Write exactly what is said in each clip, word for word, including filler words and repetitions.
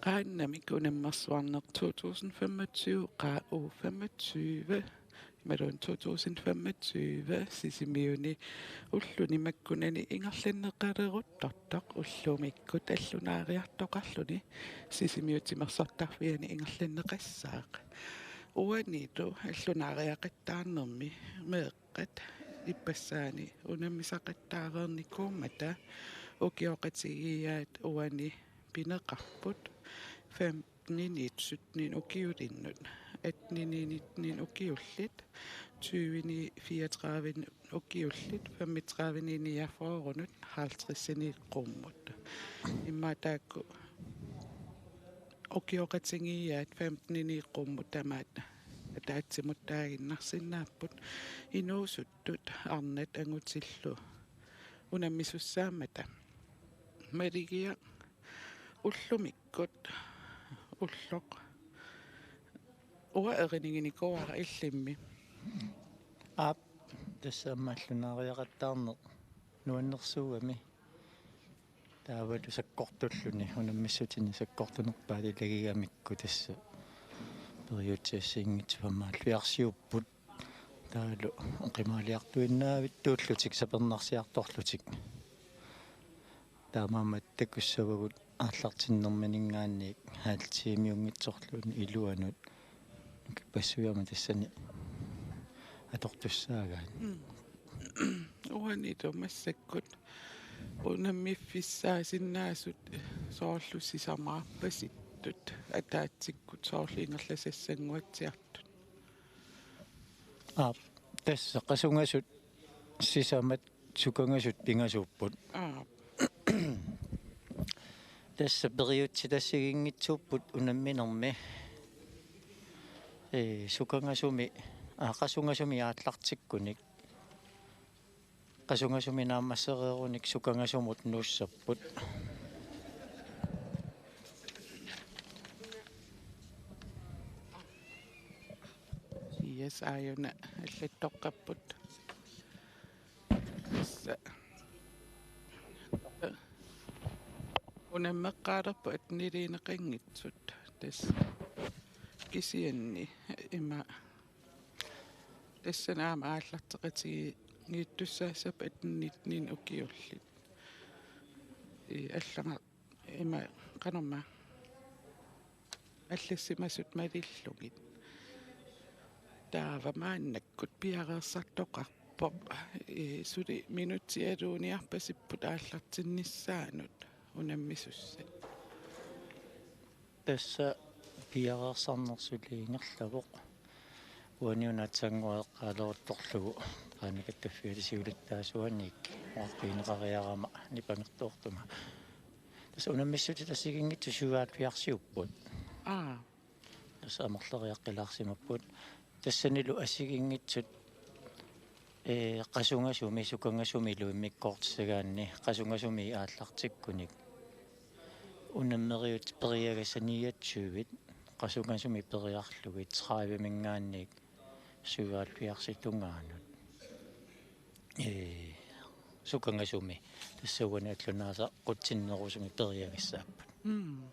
Qaannamik unammersuarneq to tusind femogtyve, Q U femogtyve, imaluunniit to tusind femogtyve Sisimiuni ulluni makkunani ingerlanneqaleruttortoq ullumikkut allunaariartoqarluni Sisimiut timersortarfiani ingerlanneqassaaq. Uanilu allunaariaqattaarnermi meeqqat ippassaani unammisaqattaareernikuummata ukioqatigiiaat uani pineqarput femten sytten ukiulinnut, atten nitten ukiullit, tyve fireogtredive ukiullit, femogtredive niogfyrrenut, halvtreds qummut. Immaqa taakku ukioqatigiiaat femten qummut tamaat ataatsimuttaaginnarsinnaapput inuusuttut arnat angutillu unammisussaammata. Maligiaq ullumikkut ulloq. Uanga eriniginikuuara illimmi. Aap, tassa aamma allunaariaqattaarneq nuannersuugami. Taavalu sakkortulluni, unammissutinik sakkortunerpaat ilagigamikku tassa periutsit assigiinngitsut femoghalvfjerdsiupput. Taavalu oqimaaliartuinnavittuullutik sapernarsiartorlutik. Taamaammat takussavagut aallartinnerminngaanniit halv timiunngitsorluunniit iluanut nukippassui aamma tassani atortussaagaat. Mm. Uanilu massakkut unammiffissaasinnaasut soorlu sisamaarpasittut ataatsikkut soorlu ingerlasassannguatsiartut. Aap, tassa qasungasut sisamat sukangasut pingasuupput. Aap. Tassa periutsit assigiinngitsuupput unamminermi. Ee, sukangasumi, aa, qasungasumi aallartikkunik. Qasungasumi naammassereerunik sukangasumut nuussapput. Yes, aajuna allattoqqapput. Tassa. Unammeqqaalerput atteniliineqanngitsut. Tassa. Kisianni ima. Tassani aamma aallarteqatigiittussaassappat attenit ukiullit. Ii, allaga-, ima, qanormaa. Allassimasut malillugit. Taava maannakkut piareersartoqarpoq. Ii, suli minutsialuuniarpasipput aallartinnissaanut unammisussat. Tassa piareersarneq suli ingerlavoq. Uani una aatsaannguaq eqqaaleruttorlugu. Qaannaap kattuffiata siulittaasuaniit oqarfigineqariarama nipangertoortunga. Tassa unammissutit assigiinngitsut syvoghalvfjerdsiupput. Aa. Tassa amerleriaqqilaarsimapput. Tassanilu assigiinngitsut, ee, qasungasumi, sukangasumilu immikkoortissagaanni, qasungasumi aallartikkunik. Unammeriut periagassat niogtyvit, qasungasumi periarlugit tredive-minngaanniit syvoghalvfjerdsip tungaanut. Ee, sukangasumi. Tassa uani allunaasaqutsinnerusumik periagassaapput. Mm.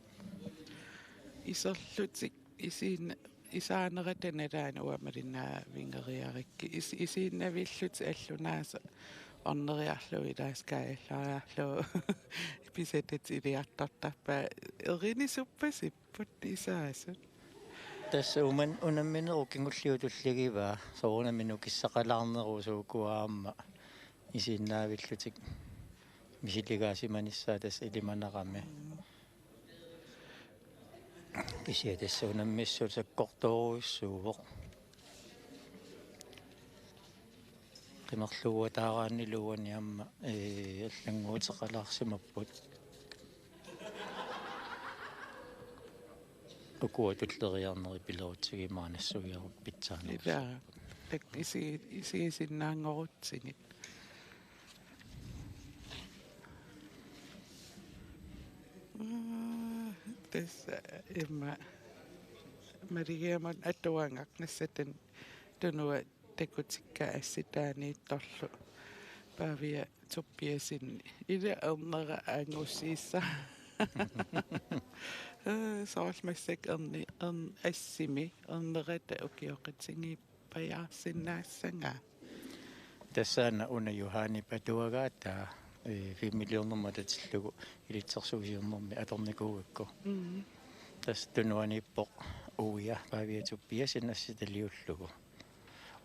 Iserlutik isiin-, isaanerata nalaani uanga malinnaavingeriarakkit. Is-, isiinnavillutik allunaasaq orneriarlugu ilaasa kaajallariarlugu pisatatiiliartortarpaat erinisuppasipput isaasut. Tassa uman-, unamminerup kingulliup tullagivaa soorunami nukissaqalaarnerusoq ukua aamma isiinnaavillutik misiligaasimanissaat tassa ilimanarami. Kisianni tassa unammissut sakkortoorujussuuvoq. Qimerluuataaraannilu uani aamma, ee, allannguuteqalaarsimapput. Ukua tulleriiarnerit pilerutsigit maanna nassuiarut pitsaanerusoq. Ilaa, tak-, isi-, isigisinnaanngorutsigit. Mm, tassa ima maligiamut atuagaq nassatan tunua takutikka assitaaniittorlu Pavia Tobiassen ila ernera angusiissa. Ee, soorlu massakkut erni-, ern-, assimi ernerata ukioqatigiippajaarsinnaassagaa. Tassaana una Johanip atuagaataa, ee, filmiliornermut atatillugu ilitsersuusiornermi atornikuugakku. Mm. Tassa tunuaniippoq uia Pavia Tobiassen assitaliullugu.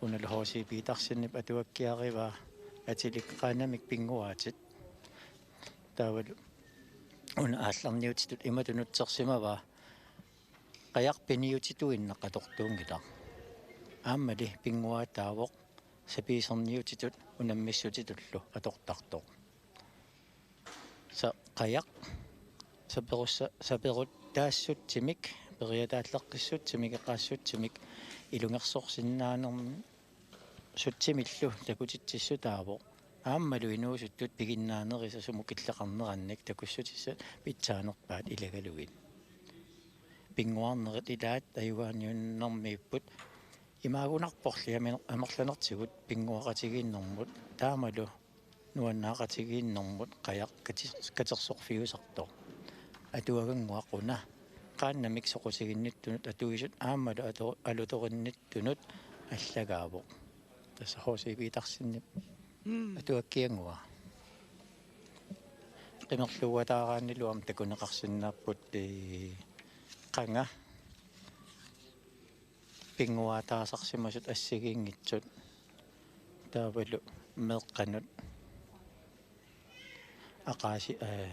Unalu H C Petersenip atuakkiarivaa atilik Qaannamik pinnguaatit. Taavalu una aallarniutitut imatut nutsersimavaa: Qajaq piniutituinnaq atortuunngilaq. Aammali pinnguaataavoq sapiiserniutitut unammissutitullu atortartoq. Sa-, qajaq saperussa-, saperuttaassutsimik, periataalleqqissutsimik, eqaassutsimik ilungersorsinnaanerm-, sutsimillu takutitsissutaavoq. Aammalu inuusuttut piginnaanerisa sumut killeqarnerannik takussutissat pitsaanerpaat ilagalugit. Pinnguarnerit ilaat ajugaaniunnermiipput. Imaagunarporli amer-, amerlanertigut pinnguaqatigiinnermut taamalu nuannaaqatigiinnermut qajaq katis-, katersorfiusartoq. Atuagannguaq una Qaannamik soqutiginnittunut atuisut aammalu atu-, alutorinnittunut allagaavoq. Tassa H C Petersenip Mm. atuakkiannguaq. Qimerluuataaraannilu aamma takuneqarsinnaapput, ee, qanga pinnguaataasarsimasut assigiinngitsut. Taavalu meeqqanut aqaasi-, ee,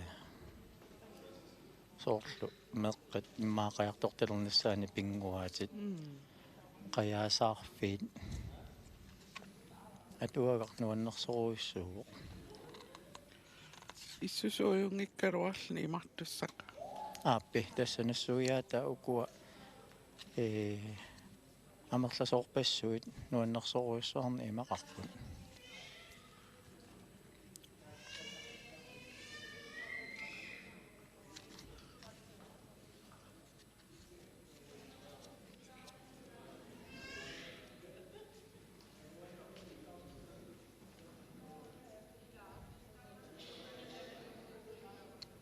soorlu meeqqat immaqa qajartortalernissaannik pinnguaatit. Mm. Qajaasaarfiit. Atuagaq nuannersorujussuuvoq. Issusuujunngikkaluarluni imartussaq. Aappi, tassa nassuiaataa ukua, ee, amerlasoorpassuit nuannersorujussuarnik imaqarput.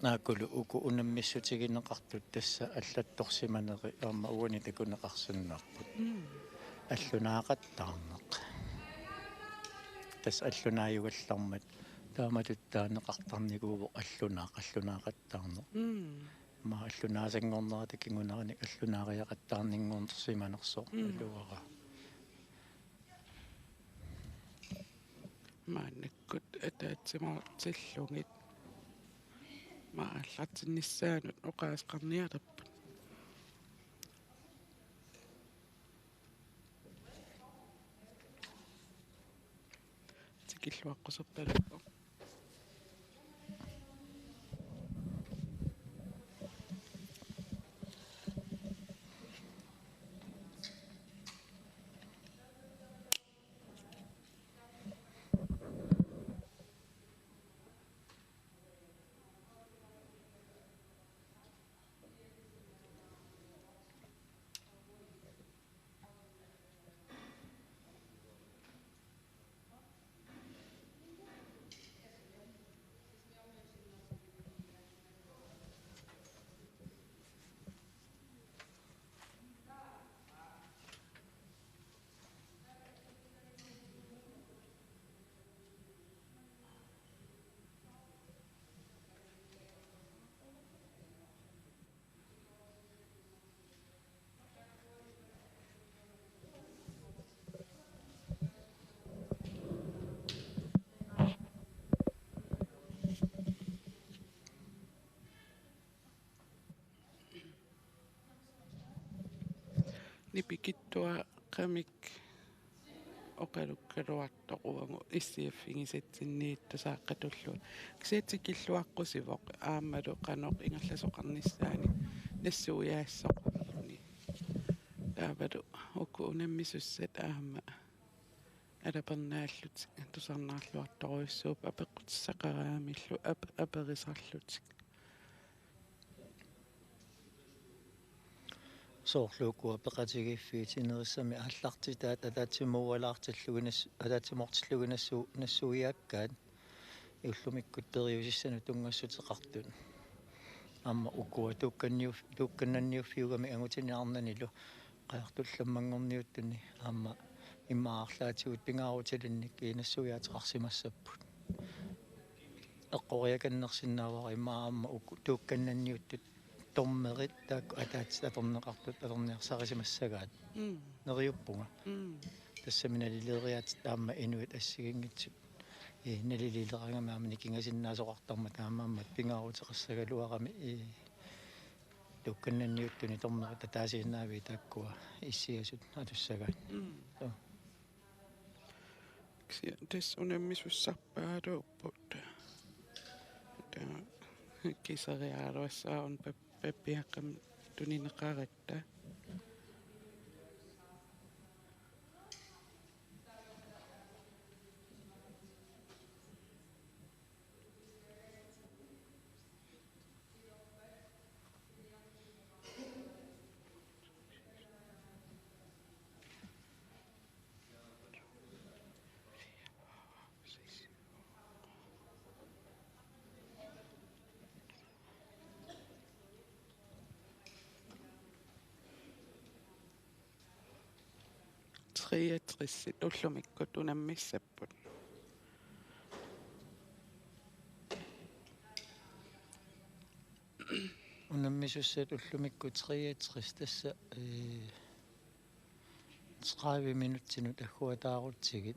Naakkulu uku unammissutigineqartut tassa allattorsimaneri aamma uani takuneqarsinnaapput. Mm. Allunaaqattaarneq. Tassa allunaajugallarmat taamatut taaneqartarnikuuvoq allunaaq, allunaaqattaarneq. Mm. Aamma allunaasanngornerata kinguneranik allunaariaqattaarninngornersimanersoq Mm. iluara. Maannakkut ataatsimoortillugit aamma aallartinnissaanut oqaaseqarnialerput. Tikilluaqquserpalerpoq. Nipikitsuaqqamik oqalukkaluartoq uagut S D F-igisatsinniittoq saaqqatullugu. Kisianni tikilluaqqusivoq aammalu qanoq ingerlasoqarnissaanik nassuiaassoqarluni. Taavalu uku unammisussat aamma alapernaallutik tusarnaarluartorujussuupput apeqqutissaqaraangamillu ap-, aperisarlutik. Soorlu ukua peqatigiiffiit sinerissami aallartitaat ataatsimoortillugit nas-, ataatsimoortillugit nassu-, nassuiaakkaat ullumikkut periusissanut tunngassuteqartut. Aamma ukua tuukkanniu-, tuukkannanniuffiugami angutini arnanilu qajartullammanngorniuttuni aamma immaqa arlaatigut pingaarutilinnik iinassuiaateqarsimassapput. Eqqoriakannersinnaavara immaqa aamma uku tuukkannanniuttut dommerit taakku ataatsit atorneqartut atorniarsarisimassagaat. Mm. Neriuppunga. Mm. Tassami naliliiriaatit aamma inuit assigiinngitsut. Ii, naliliilerangami aamma nikingasinnaasoqartarmat taamaammat pingaaruteqassagaluarami, ii, tuukkannanniuttuni dommerit ataasiinnaavii taakkua issiasut atussagaat. Mm. Suu. Kisianni tassa unammisussarpaaluupput. Taava kiseriaaruassaaq una pap-, pappiaqqamik tunineqaratta. Treogtres ullumikkut unammissapput. Unammisussat ullumikkut treogtres tassa, ee, tredive minutsinut agguataarutsigit.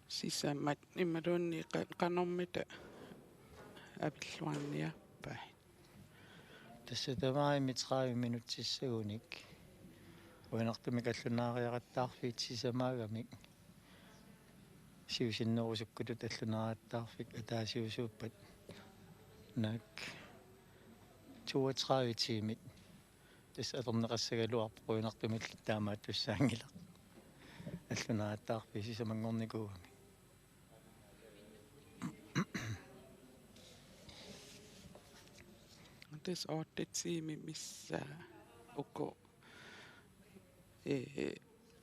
Sisamat imaluunniit qa-, qanormita avilluarniarpai? Tassa tamarmik tredive minutsissagunik. Qujanartumik allunaariaqattaarfiit sisamaagamik. Siusinnerusukkutut allunaariaqattaarfik ataasiusuuppat. Naak toogtredive tiimit. Tassa atorneqassagaluarpoq qujanartumillu taamaattussaanngilaq. Allunaariaqattaarfiit sisamanngornikuugamik. Tassa otte tiimit missaat uku, ee,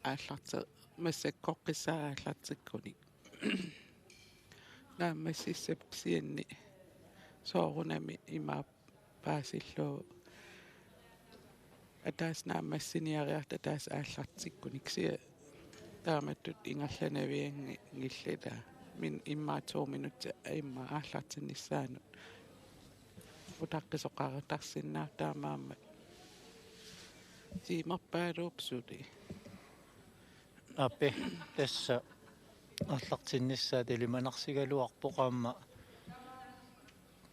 aallarti-, massakkorpiaq aallartikkunik. Naammassissap kisianni soorunami imaappa paasillugu ataaseq naammassiniariartoq ataaseq aallartikkunik kisianni taamatut ingerlaneqanngillat min-, immaqa to minutsit immaqa aallartinnissaannut utaqqisoqartarsinnaavoq taamaammat. Tiimerpaaluupput suli. Aap, tassa aallartinnissaat ilimanarsigaluarpoq aamma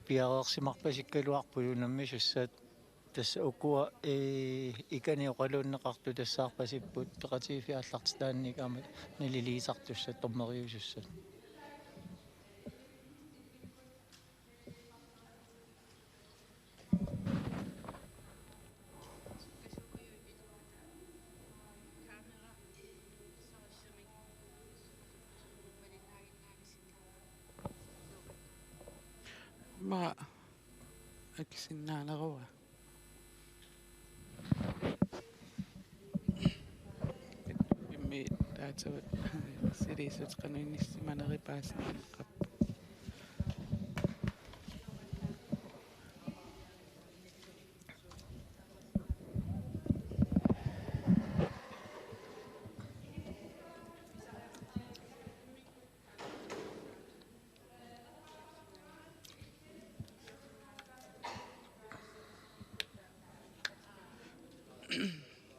piareersimarpasikkaluarput unammisussat tassa ukua, ee, ikani oqaluunneqartut tassaarpasipput peqatigiiffiit aallartitaannik aamma naliliisartussat dommeriusussat. Aamma akisinnaaneruara. Immi taatsuut siliisut qanoq inissimanerit paasineqarput.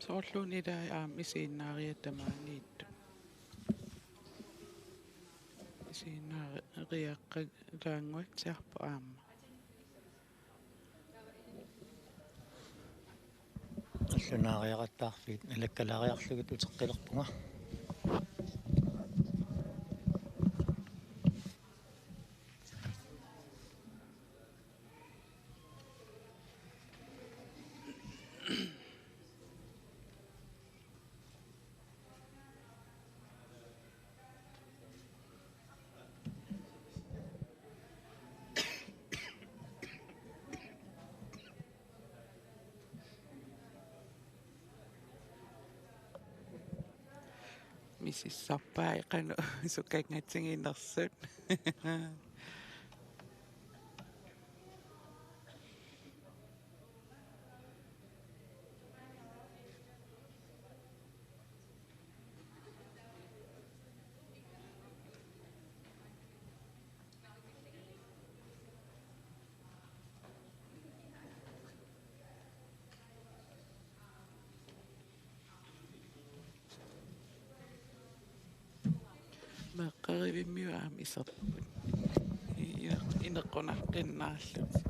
Soorluuna ilai aamma isiginnaariat tamaaniittut. Isiginnaariaqqalaannguatsiarpoq aamma. Allunaariaqattaarfiit alakkalaariarlugit uteqqilerpunga. Misissorpai qanoq sukanngatsiginersut. Rivimmiut aamma iserput. Ine-, ineqqunaqqinnaarlutik.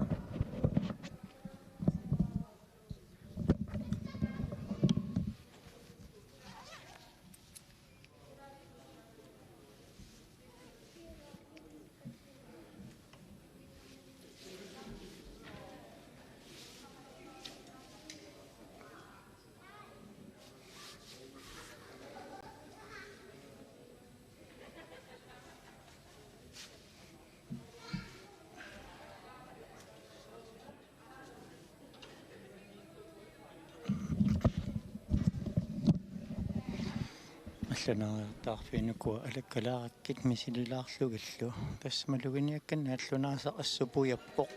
Allunaariartaarfiit ukua alakkalaarakkit misililaarlugillu. Tassa maluginiakkanni allunaasaq assut pujappoq.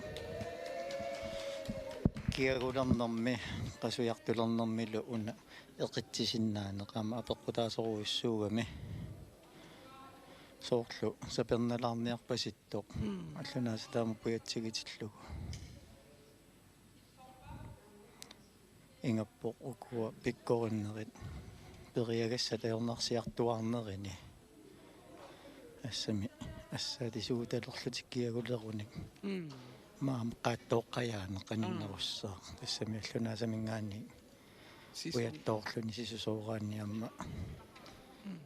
Kiagulernermi, qasujartulernermilu una eqitsisinnaaneq aamma apeqqutaasorujussuugami. Soorlu sapernalaarniarpasittoq. Mm. Allunaasaq taama pujatsigitillugu. Ingappoq ukua pikkorinnerit periagassat ajornarsiartuaarnerini. Assami, assaatit suutalerlutik kiagulerunik. Mm. Maama qaattooqqajaaneq qaninnerussaaq. Tassami allunaasaminngaanniit sisum. Pujattoorluni sisusooraanni aamma. Mm.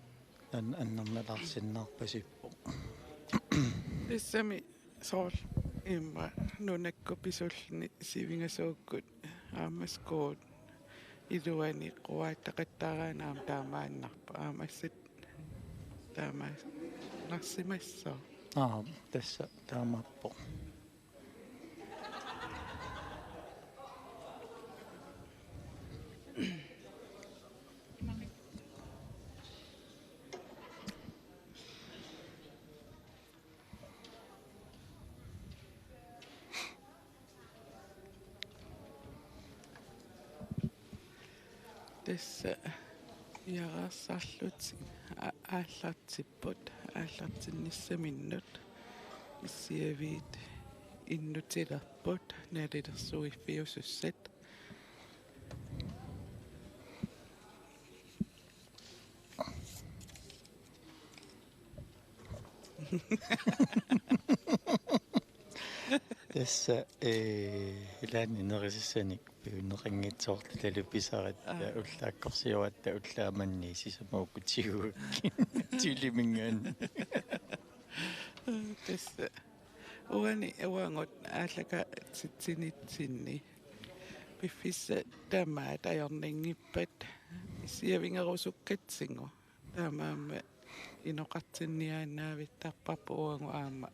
An-, annernalaarsinnaarpasippoq. Tassami soorlu immaqa nunakkut pisulluni sivingasuukkut aamma skuut iluani quaattaqattaaraanni aamma taamaannarpoq. Aamma assut taamaannarsimassooq. Aap, tassa taamaappoq. Tassa piareersarlutik a-, aallartipput, aallartinnissaminnut issiaviit innutilerput nalilersuiffiusussat. Tassa, ee, ilaanni nerisassanik piunneqanngitsoortut talu pisarat. Aa. Ja ullaakkorsiuatta ullaamanni sisamat uku tiguakkit. Tiliminngaanniit. Tassa. Uani uagut aallakaatitsinitsinni piffissaq tamaat ajornanngippat issiavigerusukkatsigu. Taamaammat inoqartinniaannaavittarparput uagut aamma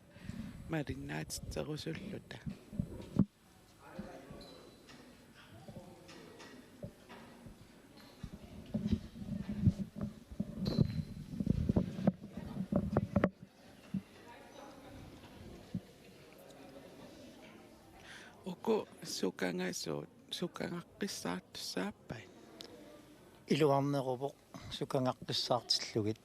malinnaatitserusulluta. Uku sukangasuut, sukangaqqissaartussaappat? Iluarneruvoq sukangaqqissaartillugit.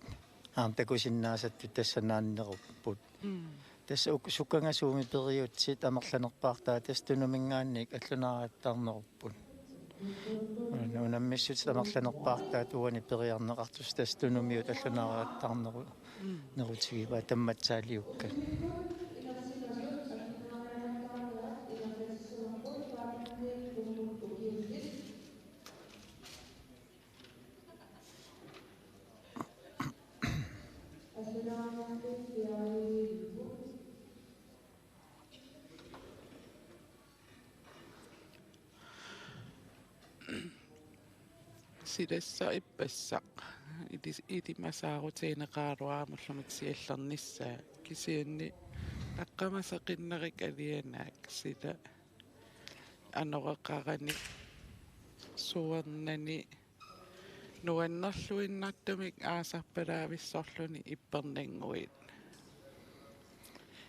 Aamma takusinnaasattut tassa naannerupput. Mm. Tassa uk-, sukangasuumik periutsit amerlanerpaartaat tassa Tunuminngaanniit allunaariattaarnerupput. Una-, unammissutit amerlanerpaartaat uani periarneqartussat tassa Tunumiut allunaariattaarneru-, mm, nerutigivaat tammatsaaliukkat. Silassaq ippassaq. Ili-, ilimasaarutigineqaraluarama ullumi siallernissaa. Kisianni taqqamasaqinnerit alianaak sila anoreqarani suernani nuannerluinnartumik aasarpalaavissorluni ippernannguit.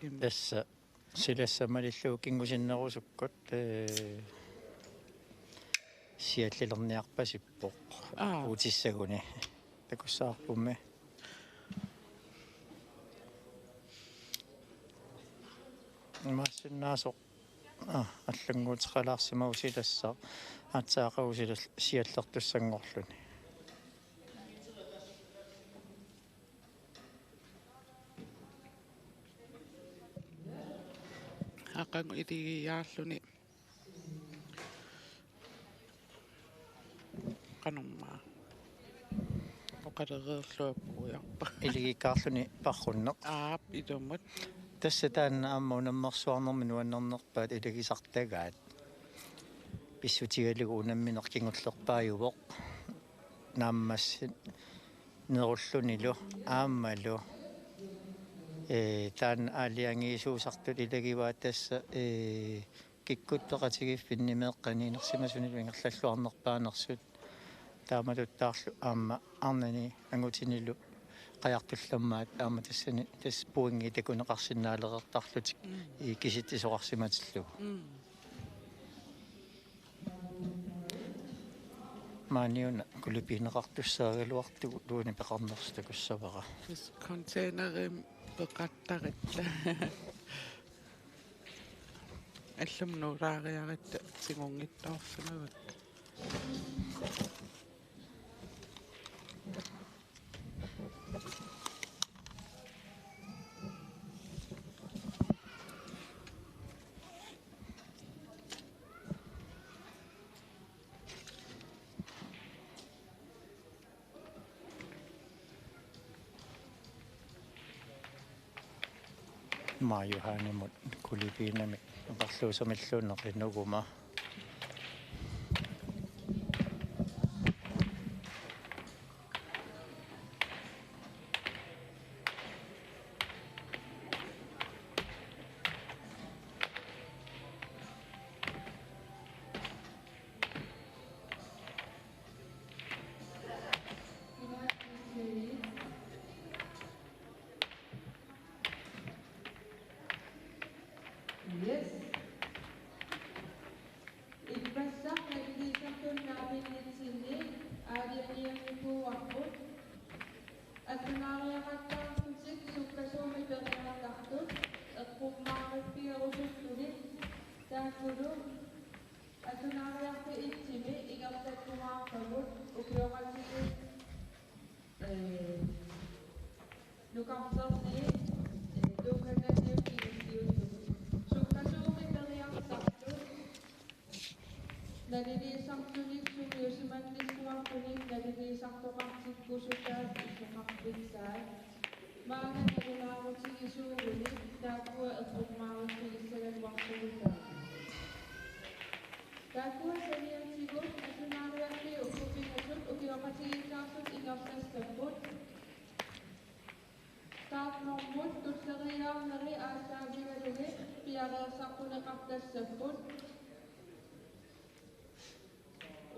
Im- Tassa silassaq malillugu kingusinnerusukkut, ee, siallilerniarpasippoq. Aa. Uutissaguni. Takussavarpummi. Imaassinnaavoq. Aa, allannguuteqalaarsimavoq silassaq. Aatsaat aqagu silas-, siallertussanngorluni. iligiiaarluni qanormaa oqalulerluarpoq. Iligiikkaarluni parrunneq. Aap, ilumut. Tassa taanna aamma unammersuarnermi nuannernerpaat ilagisartagaat. Pissutigalugu unammineq kingullerpaajuvoq. Naammassinerullunilu aammalu, ee, taanna aalajangiisuusartut ilagivaat tassa, ee, kikkut peqatigiiffinni meeqqani inersimasunilu ingerlalluarnerpaanersut. Taamatuttaarlu aamma arnani angutinilu qajartullammaat aamma tassani tassa pointit takuneqarsinnaalereertarlutik. Mm. Ii, kisitsisoqarsimatillugu. Mm. Maaniuna kulipigineqartussaagaluartugut uani peqarnersoq takussavara. Tassa containerimi peqattaratta. Allamut nuulaariaratta tigunngitsoorsimavakka. Maani Johanimut kulipiinami oqarluusamilluunneq inuguma. Yes. Ippassaq naliliisartut naapinnitsinni aalajangiinnikuuarput. Allunaariaqattaarlutik sukkasuumik periartartut eqqummaariffigerusulluni taakkulu allunaariarfik et-imi ingerlakkumaarpagut ukioqatigiit, ee, nukarterniit, ee, Tuukannanniut kingulliullugit. Sukkasuumik periartartut naliliisartunik sungiusimannissuartunik naliliisartoqartikkusutaat illoqarfissaat. Maanga nalunaarutigisuugunik taakkua eqqummaariffigissagaluarpagutta. Taakkua saniatigut allunaariarfiit uku pingasut ukioqatigiittaartut ingerlassapput. Startnormut tulleriiaarneri aallaavigalugit piareersartuneqartassapput.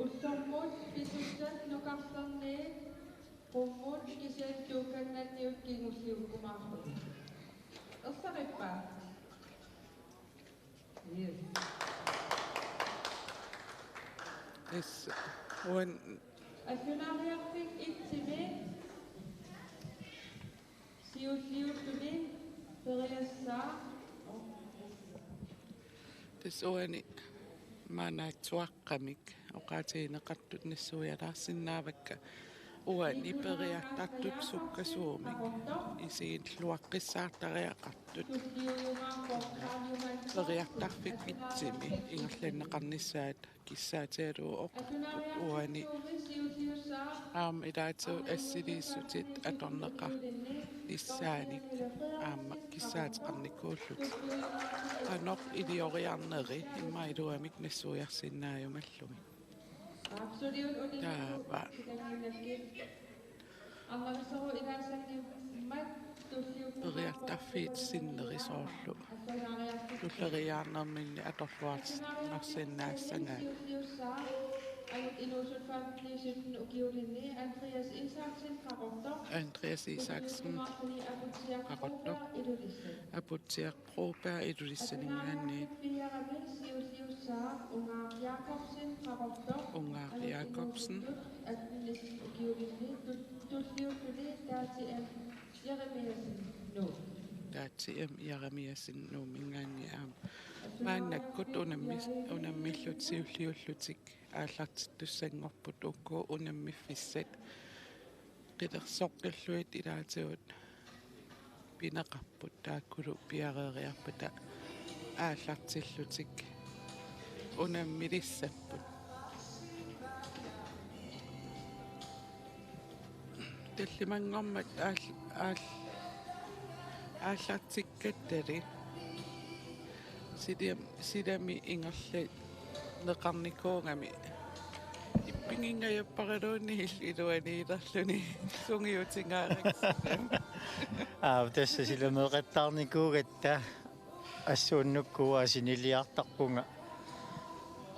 Ullormut pisussat nukarterniit qummut kisianni Tuukannanniut kingulliukkumaarput. Ersarippa? Yes. Yes. Uani allunaariarfik et-imi siulliulluni periassaaq. Tassa uani maannaatsuaqqamik oqaatigineqartut nassuialaarsinnaavakka uani periartartut sukkasuumik isigilluaqqissaartariaqartut. Periartarfik et-imi ingerlanneqarnissaat kissaatigalugu oqarput uani aamma ilaatigut assiliissutit atorneqarnissaanik aamma kissaateqarnikuullutik. Qanoq ilioriarneri immaqa iluamik nassuiarsinnaajumallugit. Taava periartarfiit sinneri soorlu tulleriiaarnerminni atorluarsinnaassagaat. Andreas Isaksen, Qaqortoq, Aputsiaq Broberg Ilulissaningaanniit. Ungaaq Jakobsen, Qaqortoq. Ungaaq Jakobsen. Taatsi M. Jeremiassen Nuummingaanniit aamma. Maannakkut unammis-, unammillutik siulliullutik aallartittussanngorput uku unammiffissat qilersoqqillugit ilaatigut pineqarput taakkulu piareeriarpata aallartillutik unammilissapput. Tallimanngormat aal-, aal-, aallartikkattali silam-, silami ingerlanneqarnikuugami. Ippiginngajapparaluunniit iluaniilerluni sungiutingaarassaaq. Aa, tassa silameeqattaarnikuugatta. Assuunnukkut uanga siniliartarpunga.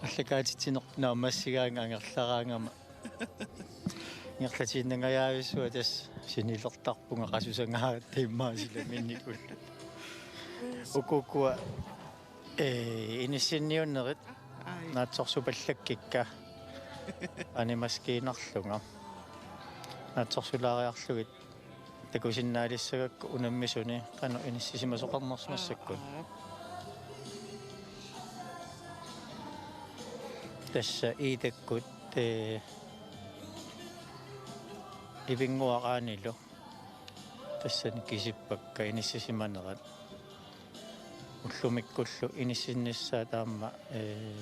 Allakaatitsineq naammassigaanga angerlaraangama. Ingerlatiinnangajaavissuaq tassa sinilertarpunga qasusangaaratta immaqa silaminnikuulluta. Ukukua, ee, inissinniunnerit. Ai. Naatsorsupallakkikka. Animaskiinnarlunga. Naatsorsulaariarlugit. Takusinnaalissagakku unammisuni qanoq inissisimasoqarnersoq massakkut. Aa, aa. Tassa Iitakkut, ee, Ivinnguaq Aanilu. Tassani kisippakka inissisimanerat. Ullumikkullu inissinnissaat aamma, ee,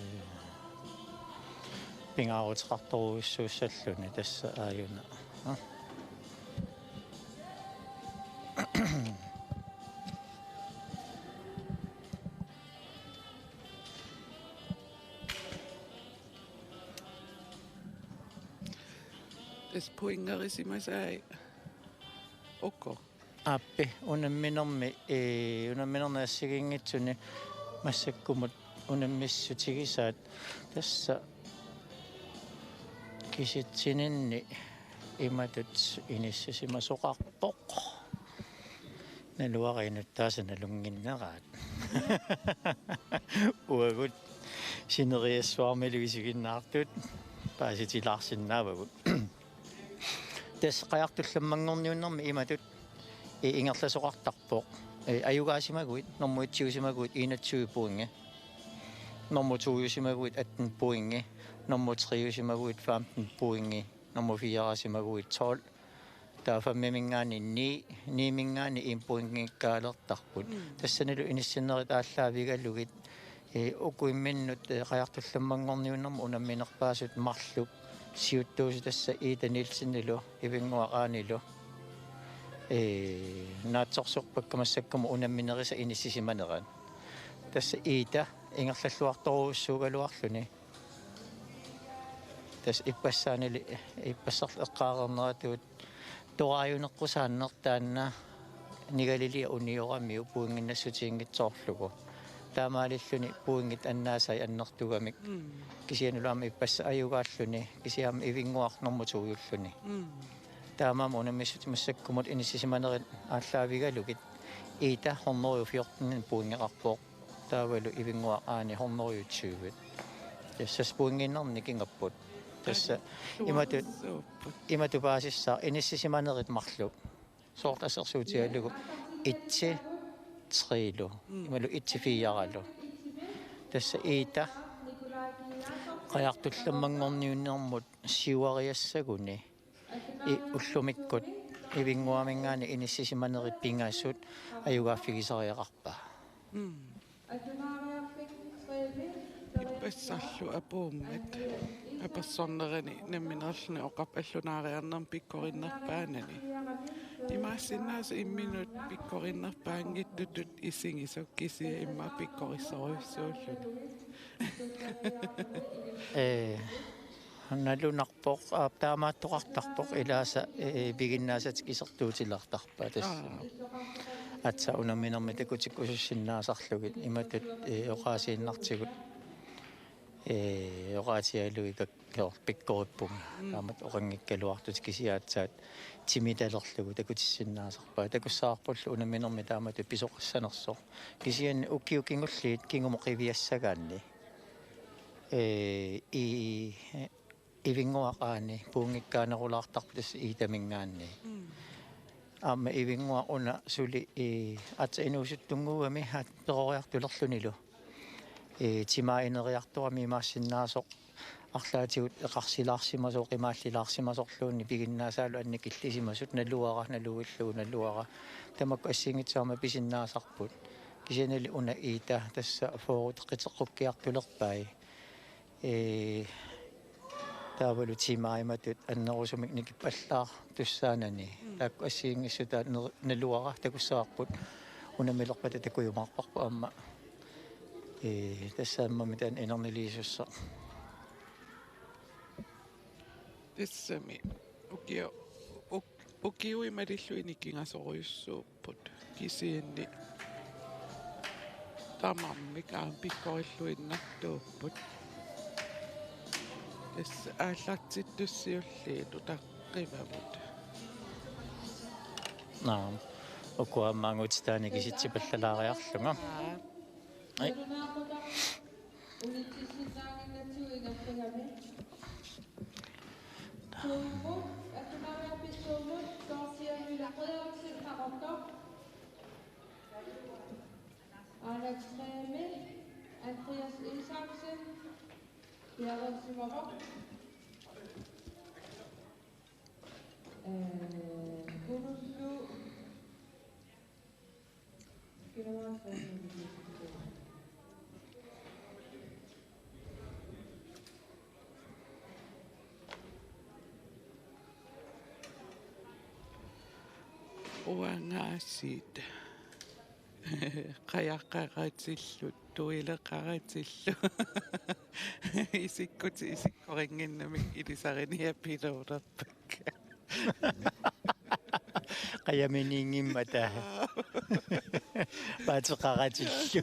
pingaaruteqartorujussuussalluni tassa aajuna. Aa. Tassa pointerisimasai uku. Aappi, unamminermi, ee, unamminerni assigiinngitsuni massakkumut unammissutigisaat tassa kisitsininni imatut inissisimasoqarpoq. Naluara inuttaasa nalunnginneraat. Uagut sineriassuarmilu isiginnaartut paasitilaarsinnaavagut. Tassa qajartullammanngorniunnermi imatut, ee, ingerlasoqartarpoq. Ee, ajugaasimaguit, nummer et-iusimaguit enogtyve pointi. Nummer to-iusimaguit atten pointi. Nummer tre-iusimaguit femten pointi. Nummer fire-iusimaguit tolv. Taava fem-iminngaanniit ni, ni-minngaanniit en pointikkaalertarput. Mm. Tassanilu inissinnerit aallaavigalugit, ee, uku imminnut, ee, qajartullammanngorniunnermut unamminerpaasut marluk siuttuusut tassa Iita Nielsenilu, Ivinnguaq Aanilu, ee, naatsorsorpakka massakkumut unamminerisa inissisimanerat. Tassa Iita ingerlalluartorujussuugaluarluni. Tassa ippassaanili, ippassarlu eqqaareerneratuut toraajuneqqusaanneq taanna Nigalili unioramiuk pointinnassutiginngitsoorlugu. Taamaalilluni pointit annaasai annertugamik. Mm. Kisiannilu aamma ippassaq ajugaalluni, kisianni aamma Ivinnguaq nummer to-julluni. Mm. Taamaammat unammissut massakkumut inissisimanerit aallaavigalugit Iita hundrede og fjorten pointeqarpoq. Taavalu Ivinnguaq Aani hundrede og tyve. Tassa pointiinnarnik nikingapput. Tassa imatut, imatut paasissaaq inissisimanerit marluk. Soorlu assersuutigalugu et-i tre-lu. Mm. Imalu et-fire-lu. Tassa Iita qajartullammanngorniunnermut siuariassaguni. I ullumikkut Ivinnguaminngaanniit inissisimanerit pingasut ajugaaffigisariaqarpaa. Mm. Ippassarlu apuummat apersornerani nammineerluni oqarpoq allunaariarnermi pikkorinnerpaanani. Imaassinnaavoq imminut pikkorinnerpaanngitsutut isigisut kisianni immaqa pikkorissorujussuulluni. Ee, nalunarpoq, aap, taamaattoqartarpoq ilaasa, ee, piginnaasatik isertuutilaartarpaat tassa. Aa. Aatsaat unamminermi takutikkusussinnaasarlugit imatut, ee, oqaasiinnartigut, ee, oqaatigalugit kakkeor pikkorippunga. Mm. Taamatut oqanngikkaluartut kisianni aatsaat timitalerlugu takutissinnaasarpaat. Takussavarpullu unamminermi taamatut pisoqassanersoq. Kisianni ukiut kingulliit kingumut qiviassagaanni. Ee, i, Ivinnguaq Aani pointikkaanerulaartarpoq tassa Iitaminngaanniit. Mm. Aamma Ivinnguaq una suli, ee, aatsaat inuusuttunnguugami aatsaat peroriartulerlunilu. Ee, timaa ineriartorami imaassinnaasoq arlaatigut eqarsilaarsimasoq, qimaallilaarsimasorluunniit piginnaasaalu annikillisimasut naluara, naluillugu naluara. Tamakku assigiinngitsut aamma pisinnaasarput. Kisiannili una Ida tassa fyrre qiteqqukkiartulerpai. Ee, taavalu timeimatut annerusumik nikippallaartussaanani. Mm. Taakku assigiinngissutaat ner-, naluara takussavarput unammilerpata takujumaarparput aamma. Ee, tassa aamma mitaani inerniliisussaq. Tassami. Ukio-, uk-, ukiut malillugit nikingasorujussuupput. Kisianni tamarmik aamma pikkorilluinnartuupput. Tassa aallartittussiulliit utaqqivavut. Naam. Ukua aamma angutitaani kisitsipallalaariarlunga. Aa. Ai. Tuumut, Attunaariarpit Tuumut, Dorthea Møller Frederiksen, Qaqortoq. Alex Reme, Andreas Isaksen, Bjarne Simmervold. Øh, Kunusu. Uangaasiit. Qajaqaratillu, tuileqaratillu. Isikkutit isikkorinnginnamik ilisariniapiluulerpakka. Qajaminiinngimmata. Paateqaratillu.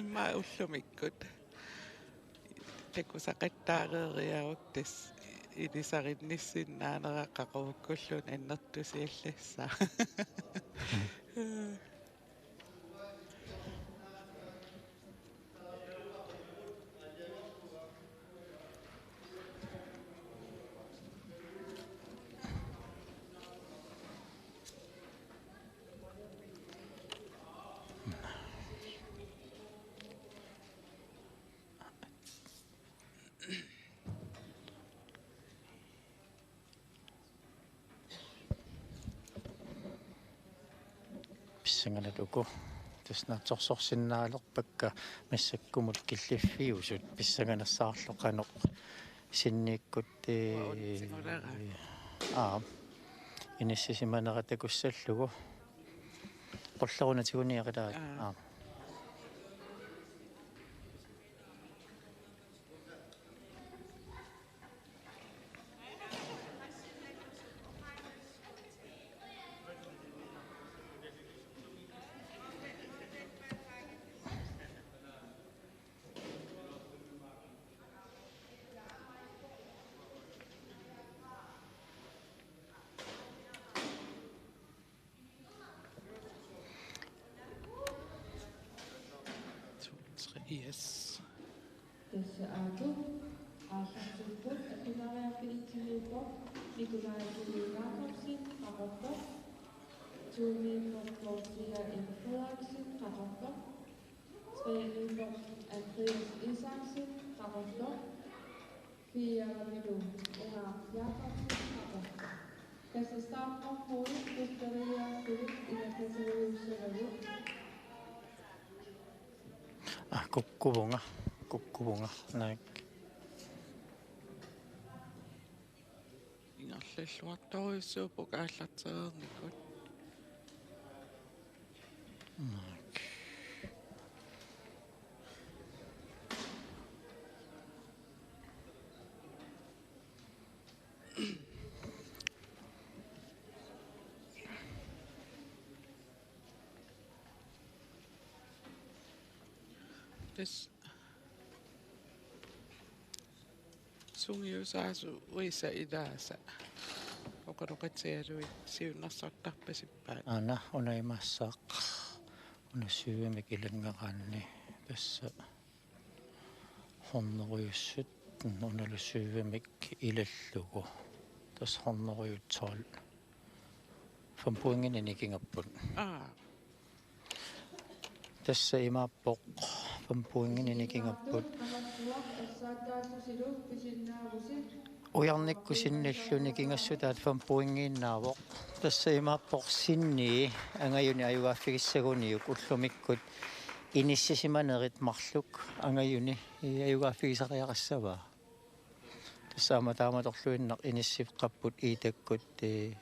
Immaqa ullumikkut. Takusaqattaareeriaruk tassa ilisarinnissinnaanera qaqugukkulluunniit annertusiallassaaq. Pissanganaq uku. Tassa naatsorsorsinnaalerpakka massakkumut killiffiusut pissanganassaarlu qanoq sinniikkut, ee, Uatsinngulara. Aa. Inissisimanera takussallugu. Qullerunatigut niaqilaa. Aa. Aa. To, tre, yes. Tassa aajuku aallartipput Attunaariarfik Timiippoq, Nikolaj Juul Jakobsen, Qaqortoq, to-miippoq Dorthea M. Frederiksen, Qaqortoq, tre-miippoq Andreas Isaksen, Qaqortoq, fire-milu Unaaq Jakobsen, Qaqortoq. Tassa startnummeri kukkeriiaartullu ingerlaterujussavagut. Aa, kukkuvunga, kukkuvunga, naak. Ingerlalluartorujussuupput aallartereernikut. Naak. Tassa sungiusaasoq uisa ilaasa oqaloqatigalugit siunnersortarpasippaat. Aana, una imaassaaq, una syvemik ilanngeraanni tassa hundredesytten, unalu syvemik ilallugu. Tassa hundrede tolv. Fem pointinik nikingapput. Aa. Tassa imaappoq fem pointinik nikingapput. Ujarnikkut sinnilluni kingassutaat fem pointiinnaavoq. Tassa imaappoq sinni angajuni ajugaaffigissaguniuk ullumikkut inissisimanerit marluk angajuni ajugaaffigisariaqassavaa. Tassa aamma taamatorluinnaq inissiipput Iitakkut, ee,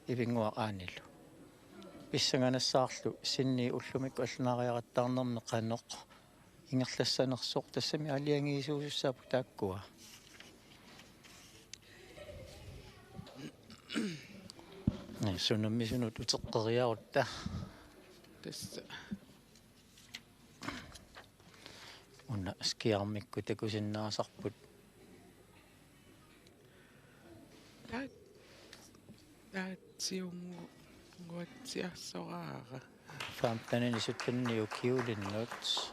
Ivinnguaq Aanilu. Pissanganassaarlu sinni ullumikkut allunaariaqattaarnermi qanoq ingerlassanersoq, tassami aalajangiisuusussaapput taakkua. Sunammisunut uteqqeriarutta. Tassa. Una skiarmikkut takusinnaasarput. Taat-, taatsiunguatsiarsoraara. Femtenini syttenini ukiulinnut.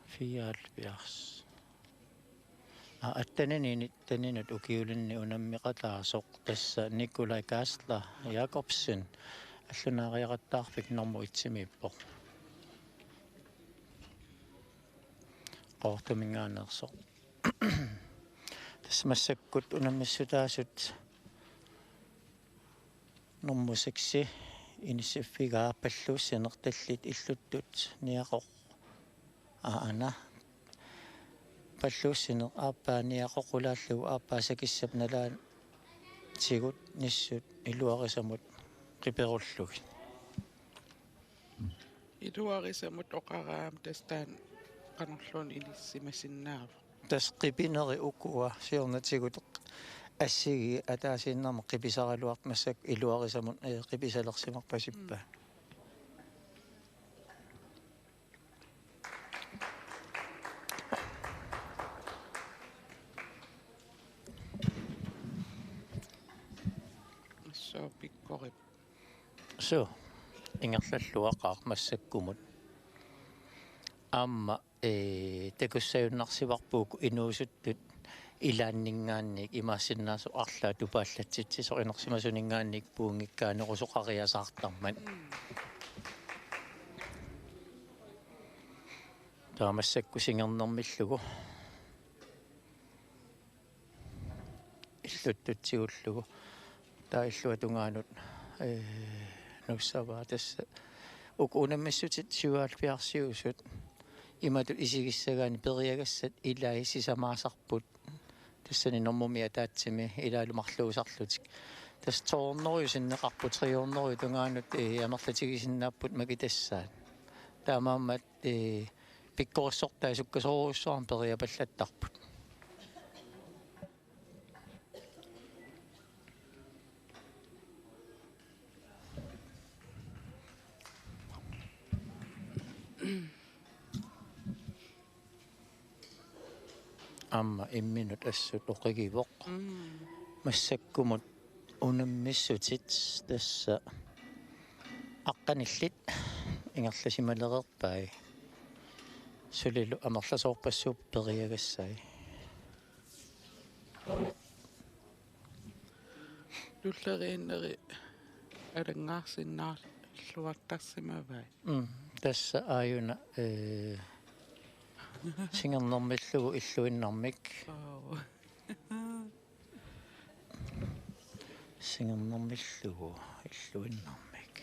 Fireoghalvfjerds. Aa, attenini nitteninut ukiulinni unammeqataasoq tassa Nikolaj Kastler Jakobsen allunaariaqattaarfik normu etsimiippoq. Qaqortuminngaanneersoq. Tassa massakkut unammissutaasut normu seksi inissiffigaa palluussineq tallit illuttut niaqoq aana. Palluussineq aappaa niaqoq qulaallugu aappaa sakissap nalaatigut nissut iluarisamut qiperullugit. Iluarisamut oqaraangat tassa taanna qanorluunniit inissimasinnaavoq. Tassa qipineri ukua siornatigut assigii ataasiinnarmik qipisaraluartut massakkut iluarisamut, ee, qipisalersimarpasippaat. Mm. Suu pikkorip. Suu, ingerlalluaqaaq massakkumut. Aamma, ee, takussaajunnaarsivarput inuusuttut ilaanninngaanniit imaassinnaasoq arlaat tupaallatsitsisoq inersimasuninngaanniit puunngikkaannerusoqariasaartarmat. Mm. Taava massakkut singernermillugu. Illuttut tigullugu. Taava illuatungaanut, ee, nuussavaa tassa. Uku unammissutit syvoghalvfjerdsiusut. Imatut isigissagaanni periagassat ilai sisamaasarput. Tassani normumi ataatsimi ilaalu marluusarlutik. Tassa to hundrede sinneqarput, tre hundrede tungaanut, ee, amerlatigisinnaapput makitassaat. Taamaammat, ee, pikkorissortai sukkasoorujussuarmik periapallattarput. Aamma imminut assut oqigivoq. Mm. Massakkumut unammissutit tassa aqqanillit ingerlasimalereerpai. Sulilu amerlasoorpassuupput periagassai. Tulleriinneri alanngaarsinnaalluartarsimavai. Mm, tassa aajuna, ee, singernermillugu illuinnarmik. Oo. Singernermillugu illuinnarmik.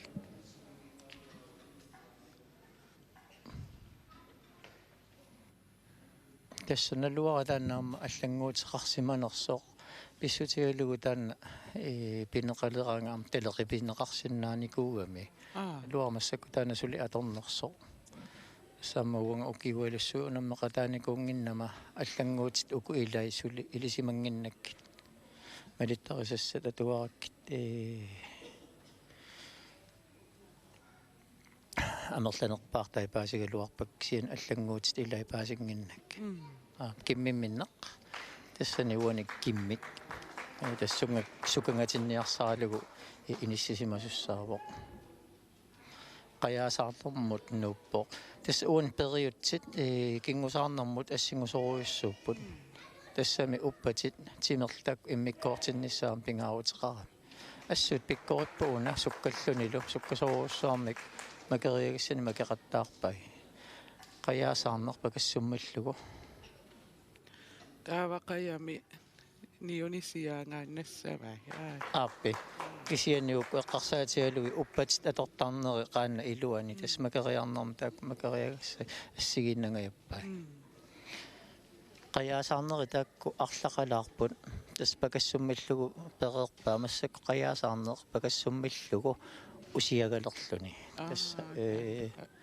Tassa naluara taanna aamma allannguuteqarsimanersoq pissutigalugu taanna, ee, pineqaleraangat aamma taleqipinneqarsinnaanikuugami. Aa. Naluara massakkut taanna suli atornersoq. Tassa aamma uanga ukiualussuit unammeqataanikuunnginnama allannguutit uku ilai suli ilisimannginnakkit. Malittarisassat atuarakkit, ee, amerlanerpaartai paasigaluarpakka kisianni allannguutit ilai paasinnginnakkit. Mm. Aa, kimmimminneq. Tassani uani kimmik. Ee, tassunga sukangatinniarsaralugu i-, inissisimasussaavoq. Qajaasaarnermut nuuppoq. Tassa uani periutsit, ee, kingusaarnermut assingusorujussuupput. Mm. Tassami uppatit timerlutik immikkoortinnissaat aamma pingaaruteqarami. Assut pikkoripput una sukkallunilu, sukkasoorujussuarmik makeriagassanik makeqattaarpai. Qajaasaarneq pakassummillugu. Taava qajami niunisiaangaannassavai. Aa. Aappi. Kisianni uku eqqarsaatigalugit uppatit atortarneri qaannat iluanni, tassa makeriarnermi taakku makeriagassat assigiinnangajappai. Mm. Qajaasaarneri taakku arlaqalaarput. Tassa pakassummillugu pereerpaa, massakkut qajaasaarneq pakassummillugu usiagalerluni. Aa, tassa, ee, taakku.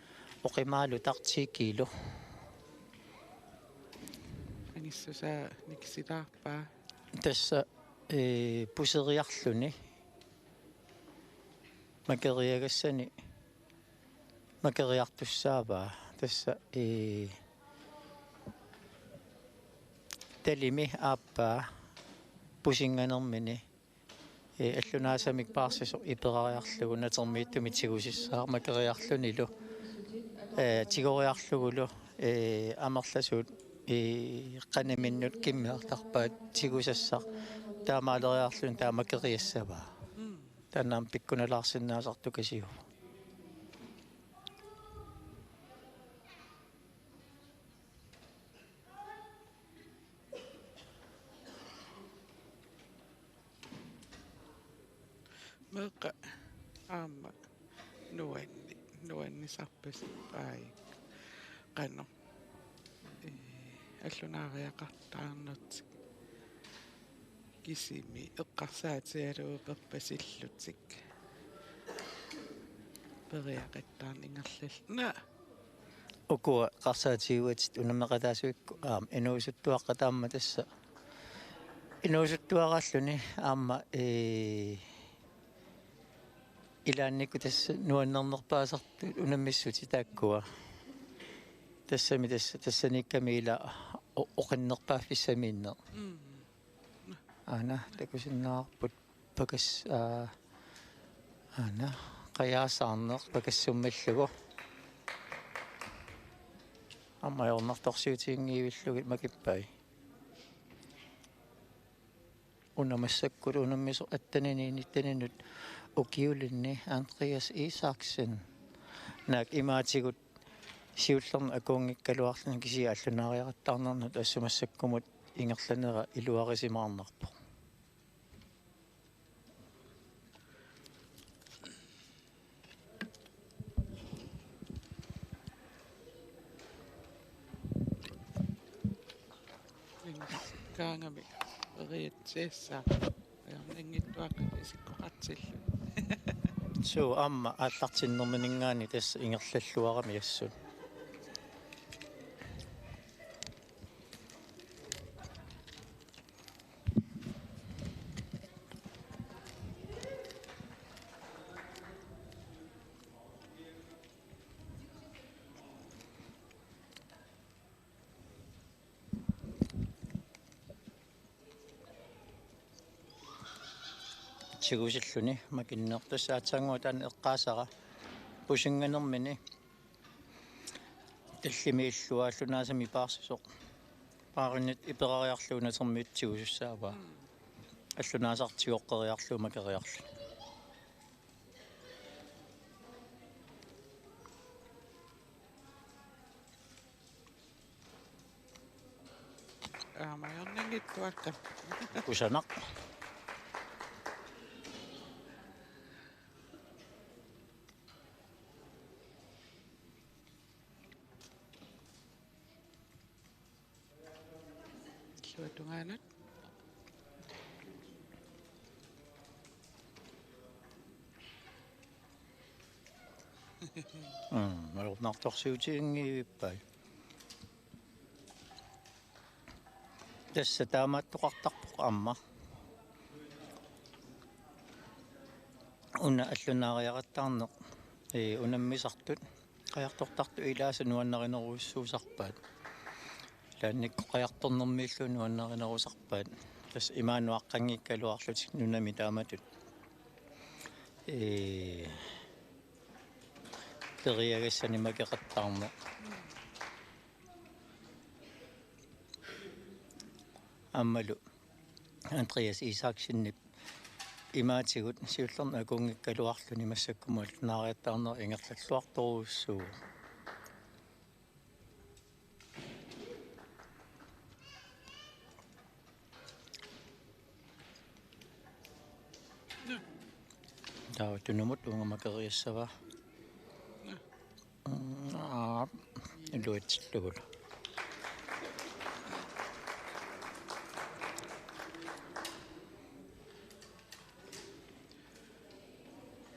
Oqimaalu tartiikiilu. Angissusaa nikisilaarpaa. Tassa, ee, puseriarluni makeriagassani makeriartussaavaa. Tassa, ee, talimi aappaa pusinnganermini, ee, allunaasamik paarsisoq iperariarlugu natermiittumik tigusissaaq makeriarlunilu, ee, tigoriarlugulu, ee, amerlasuut, ee, qaniminnut kimmiartarpaat tigusassaq taamaaleriarluni taama makeriassavaa. Mm. Taanna aamma pikkunalaarsinnaasartukasiuvoq. Meeqqat aamma nuanni-, nuannisarpasippai. Qanoq, ee, allunaariaqartarnertik kisimi eqqarsaatigalugu perpasillutik. Periaqattaarneq ingerlal-, naa. Ukua eqqarsaatigigatsigu unammeqataasukkut aamma inuusuttuaqqat aamma tassa. Inuusuttuaraalluni aamma, ee, ilaannikkut tassa nuannernerpaasartut unammissutit taakkua. Tassami tassa, tassaniikkami ila o-, oqinnerpaaffissamiinneq. Mm. Aana, takusinnaavarput pakas-, aa, aana, qajaasaarneq pakassummillugu. Aamma ajornartorsiutiginngivillugit makippai. Una massakkut unammisoq atteninit nitteninut ukiulinni Andreas Isaksen. Naak imaatigut siullerneq akuunngikkaluarluni kisianni allunaariaqattaarnernut assut massakkumut ingerlanera iluarisimaarnarpoq. Kaangami riitsiissaa. Ajornanngitsuaqqat isikkoqartilluni. Suu, aamma aallartinnermininngaanniit tassa ingerlalluarami assut. Tigusilluni makinneq, tassa aatsaannguaq taanna eqqaasara pusinnganermini tallimi illua allunaasamik paarsisoq. Paarinnit iperariarlugu natermiittoq tigusussaavaa. Mm. Allunaasaq tigoqqeriarlugu makeriarluni. Aamma ajornanngitsuaqqat. Kusanaq. Illuatungaanut. Mm, malornartorsiutiginngivippai. Tassa taamaattoqartarpoq aamma. Una allunaariaqattaarneq, ee, unammisartut qajartortartut ilaasa nuannarinerujussuusarpaat. Ilaannikkut qajartornermiillu nuannarinerusarpaat. Tassa imaannuaqqanngikkaluarlutik nunami taamatut. Ee, periagassanik makeqattaarneq. Aammalu Andreas Isaksenip imaatigut siullerneq akuunngikkaluarluni massakkumut allunaariattaarneq ingerlalluartorujussuuvoq. Tunumut uunga makeriassavaa. Aa, iluatsillugulu.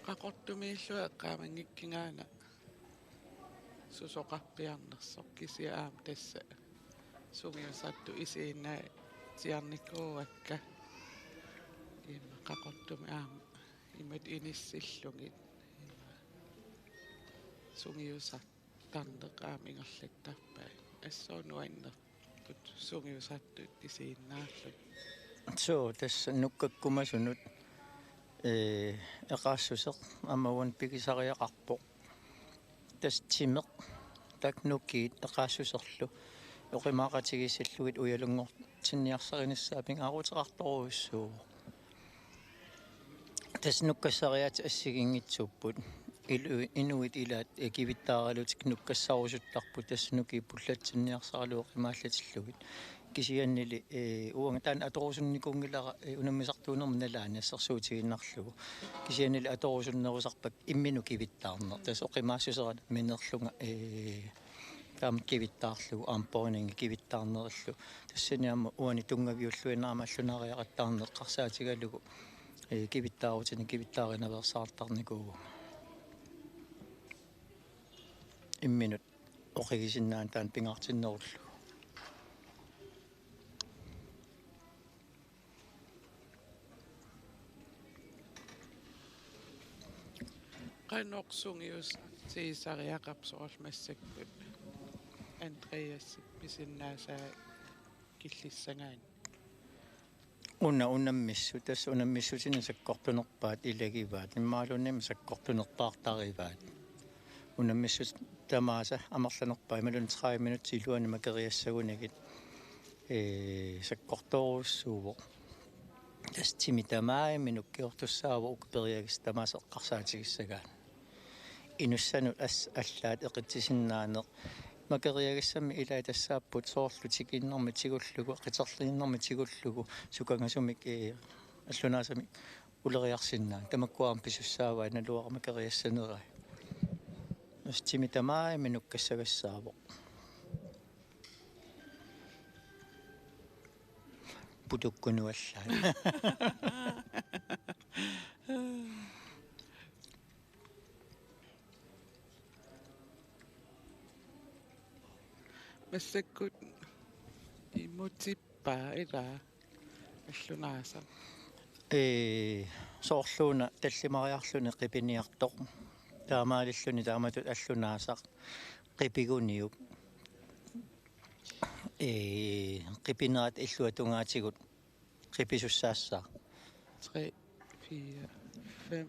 Qaqortumiillunga eqqaamanngikkiga una susoqarpiarnersoq, kisianni aamma tassa sungiusartut isiginnaatsiarnikuuakka. Immaqa Qaqortumi aamma imatut inissillugit sungiusartarneq aamma ingerlattarpaat. Assut nuannertut sungiusartut isiginnaarlugit. Suu, tassa nukkakkumasunut, ee, eqaassuseq aamma uani pigisariaqarpoq. Tassa timeq, taakku nukiit eqaassuserlu oqimaaqatigiissillugit ujalunngortinniarsarinissaa pingaaruteqartorujussuuvoq. Tassa nukkassariaatsit assigiinngitsuupput. Ilu-, inuit ilaat, ee, kivittaaralutik nukkassarusuttarput, tassa nukiit pullatsinniarsaralugu oqimaallatillugit. Kisiannili, ee, uanga taanna atorusunnikuunngilara, ee, unammisartuunerma nalaani assersuutigiinnarlugu. Kisiannili atorusunnerusarpakka imminut kivittaarneq. Tassa oqimaassuseq nammineerlunga, ee, taamatut kivittaarlugu, aamma bøjningi kivittaarnerillu. Tassani aamma uani tunngaviulluinnarama allunaariaqattaarneq eqqarsaatigalugu, ee, kivittaarutinik kivittaarinaveersaartarnikuuvunga. Imminut oqigisinnaaneq taanna pingaartinnerullugu. Qanoq sungiusiisariaqarpa soorlu massakkut Andreasip pisinnaasaa killissagaanni? Una unammissut, tassa unammissutinik sakkortunerpaat ilagivaat, imaluunniit sakkortunerpaartarivaat. Unammissut tamaasa amerlanerpaat imaluunniit tredive minutsit iluanni makeriassagunagit, ee, sakkortoorujussuuvoq. Tassa timi tamarmi nukkiortussaavoq uku periagassat tamaasa eqqarsaatigissagaanni. Inussanut as-, allaat eqitsisinnaaneq. Makeriagassammi ilaat tassaapput soorlu tikiinnermik tigullugu, qiterliinermik tigullugu, sukangasumik, ee, allunaasamik uleriarsinnaaneq. Tamakkua aamma pisussaavaat, naluara makeriassanerai. Tassa timi tamarmi nukkassagassaavoq. Putukkunut allaat. Massakkut imutippaa ilaa allunaasaq? Ee, soorluuna tallimariarluni qipiniartoq. Taamaalilluni taamatut allunaasaq qipiguniuk. Ee, qipinerat illuatungaatigut qipisussaassaaq. Tre, fire, fem.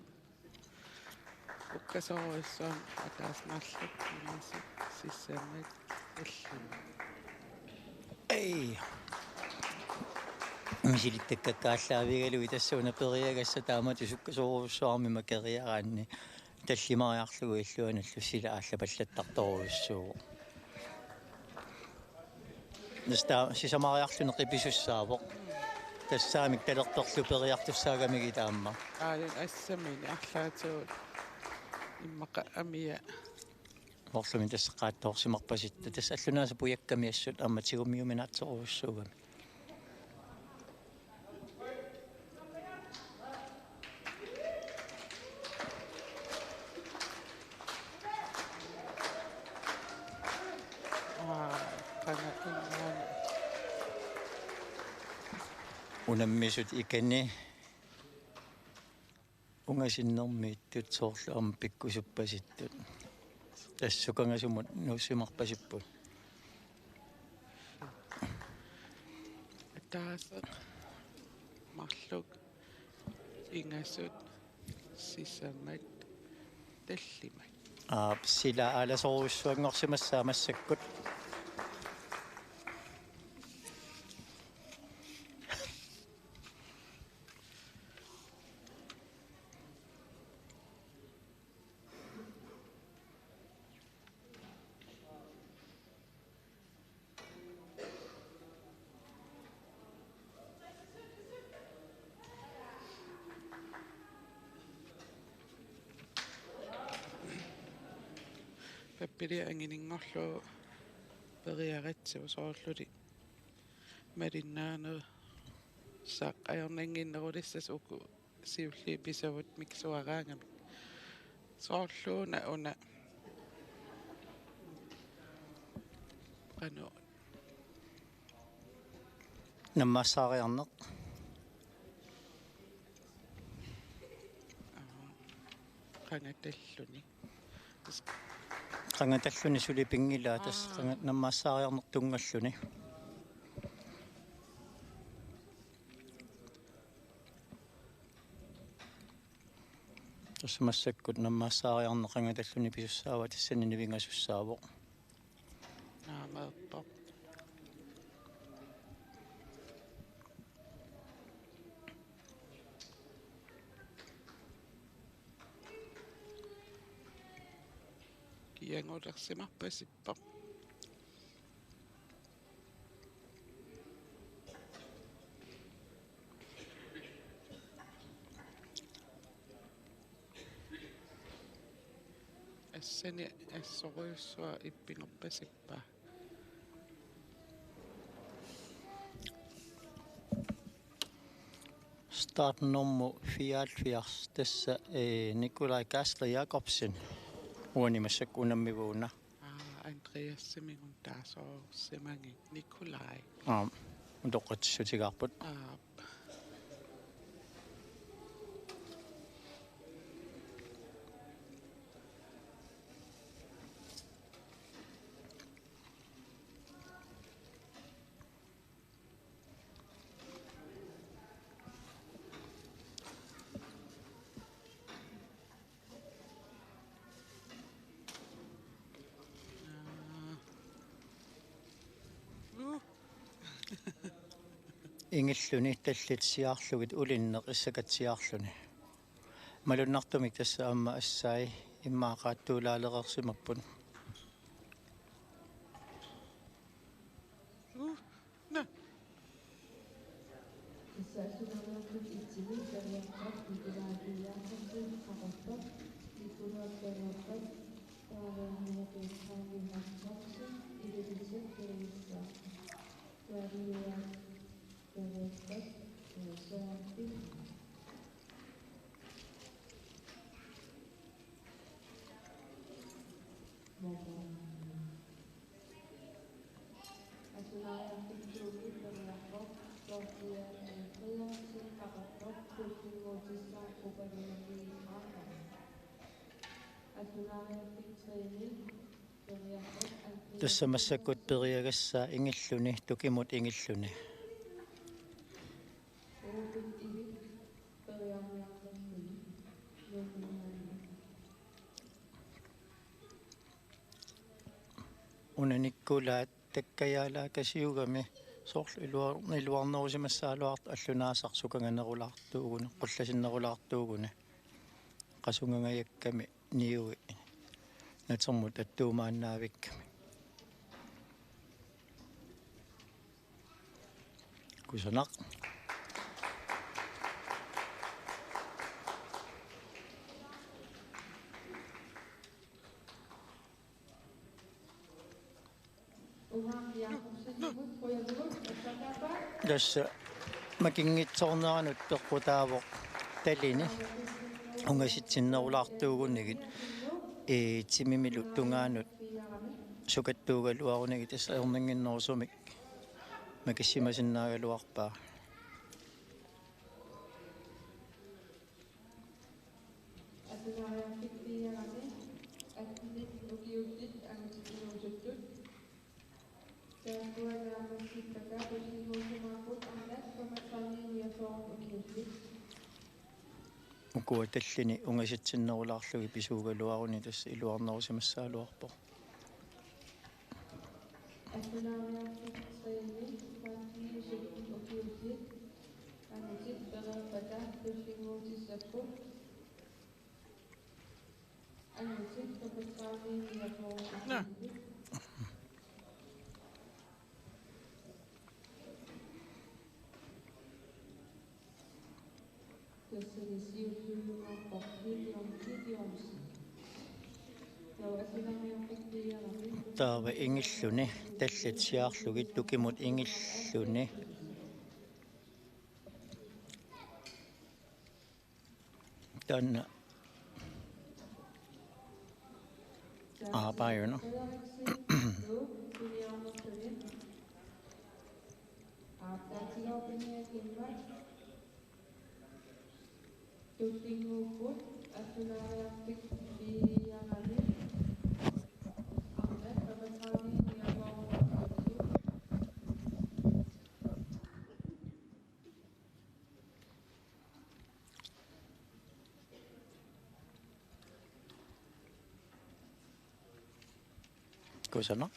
Ukkasoorujussuarmik ataaseq marluk, ingasut, sisamat, tallimat. Ei. Misilittakkakka aallaavigalugit tassa una periagassat taamatut sukkasuurujussuarmik makeriaraanni. Tallimariarlugu illuanullu sila aallapallattartorujussuuvoq. Tassa sisamariarluni qipisussaavoq. Tassaamik talerperlu periartussaagamigit aamma. Aajun assamini arlaatigut immaqa amia. Orlumi tassa qaattoorsimarpasitta. Tassa allunaasaq pujakkami assut aamma tigumiuminaatsorujussuugami. Aa, qanga immaana. Unammisut ikani ungasinnermiittut soorlu aamma pikkusuppasittut. Tassa sukangasumut nuussimarpasipput. Ataaseq, marluk, ingasut, sisamat, tallimat. Aap, sila aalasorujussuanngorsimassaaq massakkut. Ippili angininngorlugu periaratsigu soorluli malinnaanerussaq ajornannginnerulissasut uku siulliit pisavut mikisuaraangamik. Soorluuna una qanoq nammaassaariarneq. Aa, qangatalluni. Qangatalluni suli pinngilaa tassa. Aa. Qanga-, nammaassaariarneq tunngalluni. Tassa massakkut nammaassaariarneq qangatalluni pisussaavoq, tassani nivingasussaavoq. Naameerpoq. Kiangulersimarpasippoq. Assani assorujussuaq ippigorpasippa. Startnummer fireoghalvfjerds, tassa, eh, Nikolaj Kasler Jakobsen. Uani massakkut unammivoq una. Aa, Andreasimigut taasoorsimagit Nikolaj. Aap, utoqqatsissutigaarput. Aap. Ingilluni tallit siaarlugit ulinneq issakatsiarluni. Malunnartumik tassa aamma assai immaqa qaattuulaalereersimapput. Tassa massakkut periagassaa ingilluni, tukimut ingilluni. Una Nikolai takkajaalaakkasiugami soorlu iluar-, iluarnerusimassagaluartoq allunaasaq sukanganerulaartuuguni, qullasinnerulaartuuguni. Qasungangajakkami niui natermut attuumaannaavikkami. Kusanaq. Tassa makinngitsoorneranut peqqutaavoq talini ungasitsinnerulaartuugunigit, ee, timimilu tungaanut sukattuugaluarunigit, tassa ajornannginnerusumik makissimasinnaagaluarpaa. Attunaariarfik fire-mi attenit ukiullit angutit inuusuttut. Taakkua naammassippata tusiguusimaapput arnat femogtredive niogfyrre ukiullit. Ukua tallini ungasitsinnerulaarlugit pisuugaluaruni tassa iluarnerusimassagaluarpoq. Attunaariarfik tre-mi femten sytten ukiullit angutit pereerpata tusiguutissapput. Angutit femogtredive niogfyrre ukiullit. Tassani siulliujumaarpoq Gideon Gideonsen. Taava attunaariarfik Taava ingilluni tallit siaarlugit tukimut ingilluni. Taanna aapaajuna. Tuttinguupput, allunaariartik piiarami. Arnat femogtredive niogfyrre. Kusanaq.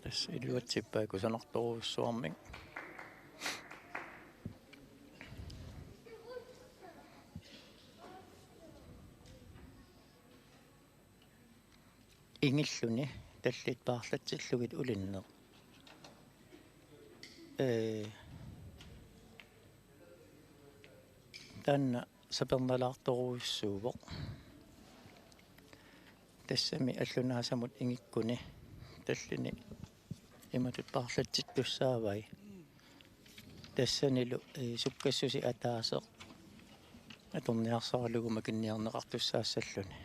Tassa iluatsippai kusanartorujussuarmik. Ingilluni tallit paarlatsillugit ulinneq. Ee, taanna sapernalaartorujussuuvoq. Tassami allunaasamut ingikkuni tallini imatut paarlatsittussaavai. Tassanilu, ee, sukkassuseq ataaseq atorniarsaralugu makinniarneqartussaassalluni.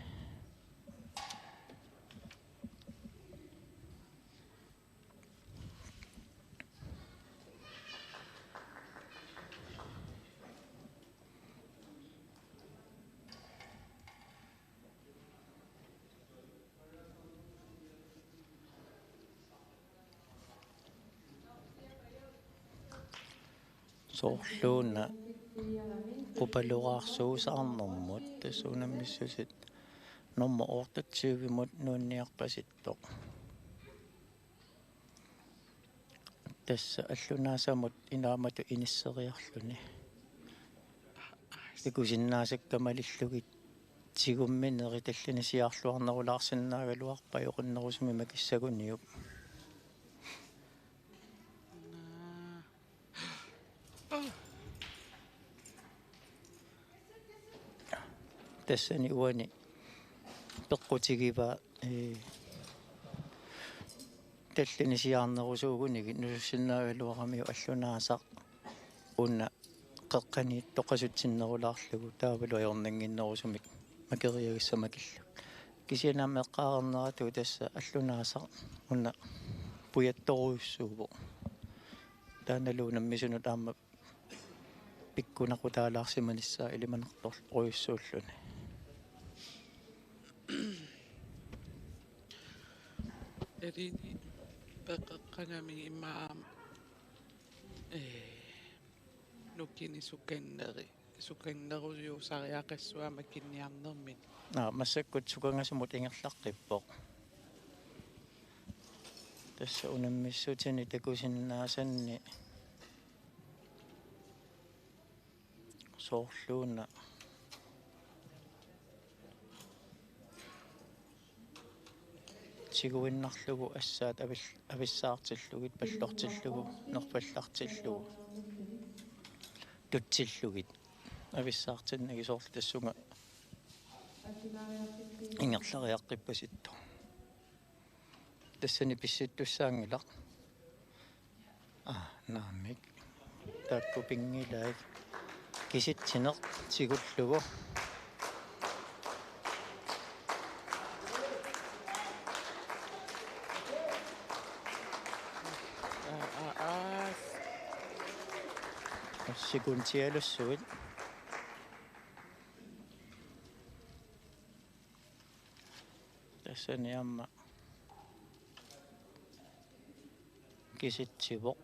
Soorluuna qupaloraarsuusaarnermut tassa unammissutit nummer otteogtyvemut nuunniarpasittoq. Tassa allunaasamut inaamatut inisseriarluni. Takusinnaasakka malillugit tigummineri tallini siaarluarnerulaarsinnaagaluarpai oqinnerusumik makissaguniuk. Tassani uani peqqutigivaa, ee, tallini siaarnerusuugunigit nusussinnaagaluaramiuk allunaasaq una qeqqaniittoqasutsinnerulaarlugu taavalu ajornannginnerusumik makeriagassat makillugit. Kisianni aamma eqqaareerneratut tassa allunaasaq una pujattorujussuuvoq. Taannalu unammisunut aamma pikkunaqutaalaarsimanissaa ilimanartorujussuulluni. Elini peqeqqangamik immaqa aamma, ee, nukini sukanneri. Sukannerujuusariaqassua makinniarnermini. Aa, massakkut sukangasumut ingerlaqqippoq. Tassa unammissutini takusinnaasanni soorluuna tiguinnarlugu assaat avil-, avissaartillugit pallortillugu nerfallartillugu tutsillugit avissaartinnagit soorlu tassunga ingerlariaqqippasittoq. Tassani pissittussaanngilaq. Aa, naamik. Taakku pinngilaat. Kisitsineq tigullugu. Aa, aa, aa. Sekundialussuit. Tassani aamma kisitsivoq.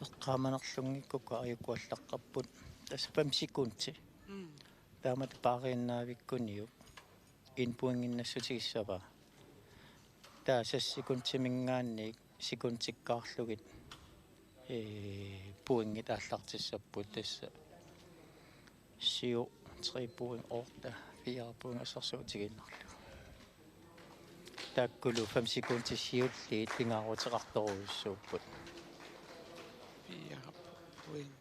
Eqqaamanerlunngikkukku aajukkuallaqqapput. Tassa fem sekundi. Mm. Taamatut paariinnaavikkuniuk en pointinnassutigissavaa. Taava seks sekundiminngaanniit sekundikkaarlugit Ee, pointit aallartissapput tassa. Syv, tre point, otte, fire point assersuutigiinnarlugu. Taakkulu fem sekundit siulliit pingaaruteqartorujussuupput. Fire point.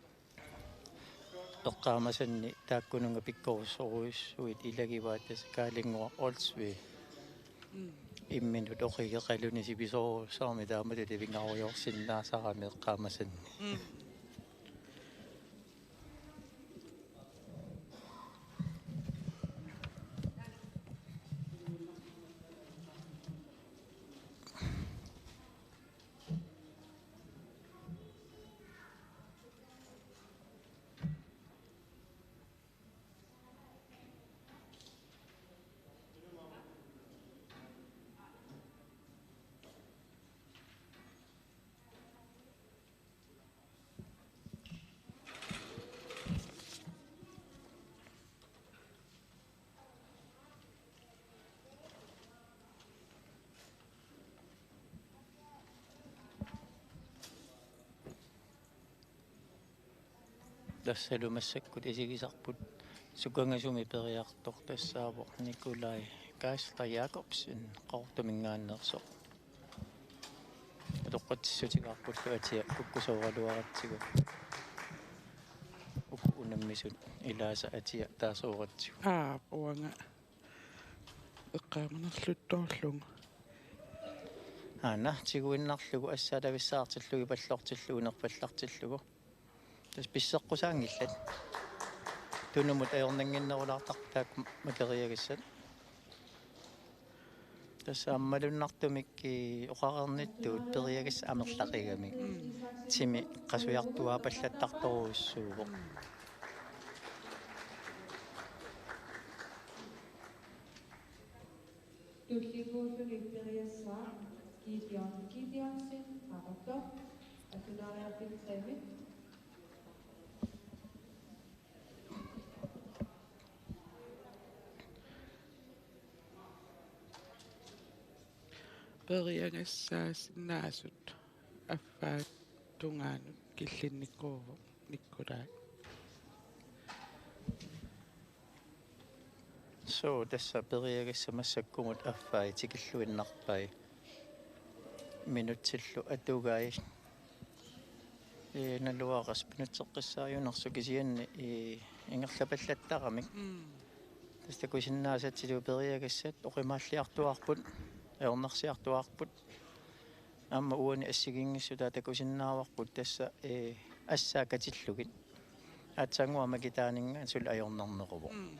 Eqqaamasanni taakkununnga pikkorissorujussuit ilagivaat tassa Kaalinnguaq Olsvig. Mm. Imminut oqigeqaluni sivisoorujussuarmi taamatut pingaarujoorsinnaasarami eqqaamasanni. Mm. Tassalu massakkut isigisarput sukangasumik periartoq tassaavoq Nikolaj Kaister Jakobsen Qaqortuminngaanneersoq. Utoqqatsissutigaarpullu atia kukkusooraluaratsigu. Uku unammisut ilaasa atia taasooratsigu. Aap, uanga eqqaamanerluttoorlugu. Aana tiguinnarlugu assaatavissaartillugu, pallortillugu, nerpallartillugu. Tassa pisseqqusaanngillat. Tunumut ajornannginnerulaartarput taakku makeriagassat. Tassa aamma malunnartumik, ii, oqareernittut periagassat amerlaqigamik. Mm. Timi qasujartuaapallattartorujussuuvoq. Mm. Tullikuulluni periassaaq Gideon Gideonsen, Qaqortoq, allunaariarfik tre-mik. Periagassaasinnaasut affaata tungaanut killinnikuuvoq Nikolaj. Suu, tassa periagassat massakkumut affai tikilluinnarpai. Minutsillu atugai. Ee, naluara qassit minutseqqissaajunarsoq kisianni, ee, ingerlapallattaramik. Mm. Tassa takusinnaasatsilu periagassat oqimaalliartuaarput, ajornarsiartuaarput. Aamma uani assigiinngissutaat takusinnaavarput tassa, ee, assaat katillugit. Aatsaannguaq makitaaninngaanniit suli ajornarneruvoq. Mm.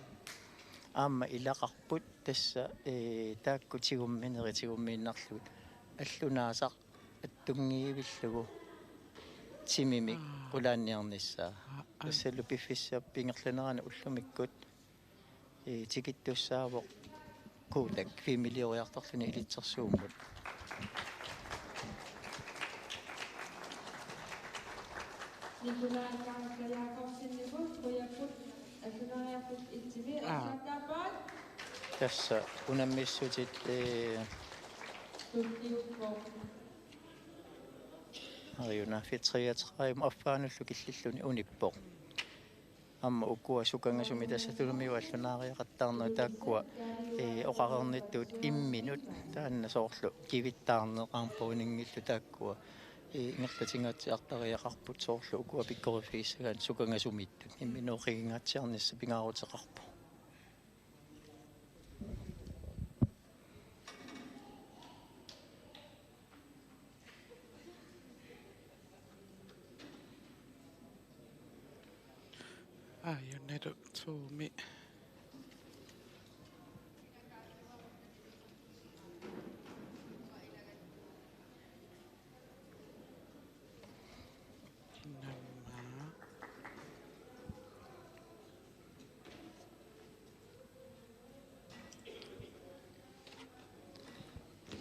Aamma ilaqarput tassa, ee, taakku tigumminerit tigummiinnarlugit. Allunaasaq attunngivillugu timimik Aa. qulaanniarnissaa. Aa, aa. Tassalu piffissap ingerlanerani ullumikkut, ee, tikittussaavoq Kodak filmilioriartorluni ilitsersuummut. Nikolaj Kangler Jakobsen, Nikolaj, Kujakut, allunaariarfik et-imi, Aa. Assaataappaat. Tassa unammissutit, ee, Tulliuppoq. Aajuna, fire treogtredive affaanullu killilluni unippoq. Aamma ukua sukangasumik tassa Tunumiut allunaariaqattaarneq taakkua, ee, oqareernittut imminut taanna soorlu kivittaarneq aamma puuninngillu taakkua, ee, ingerlatingaatsiartariaqarput soorlu ukua pikkoriffigissagaanni sukangasumiittut imminut oqigingaatsiarnissaq pingaaruteqarpoq. Aajuna to-mi. Namma.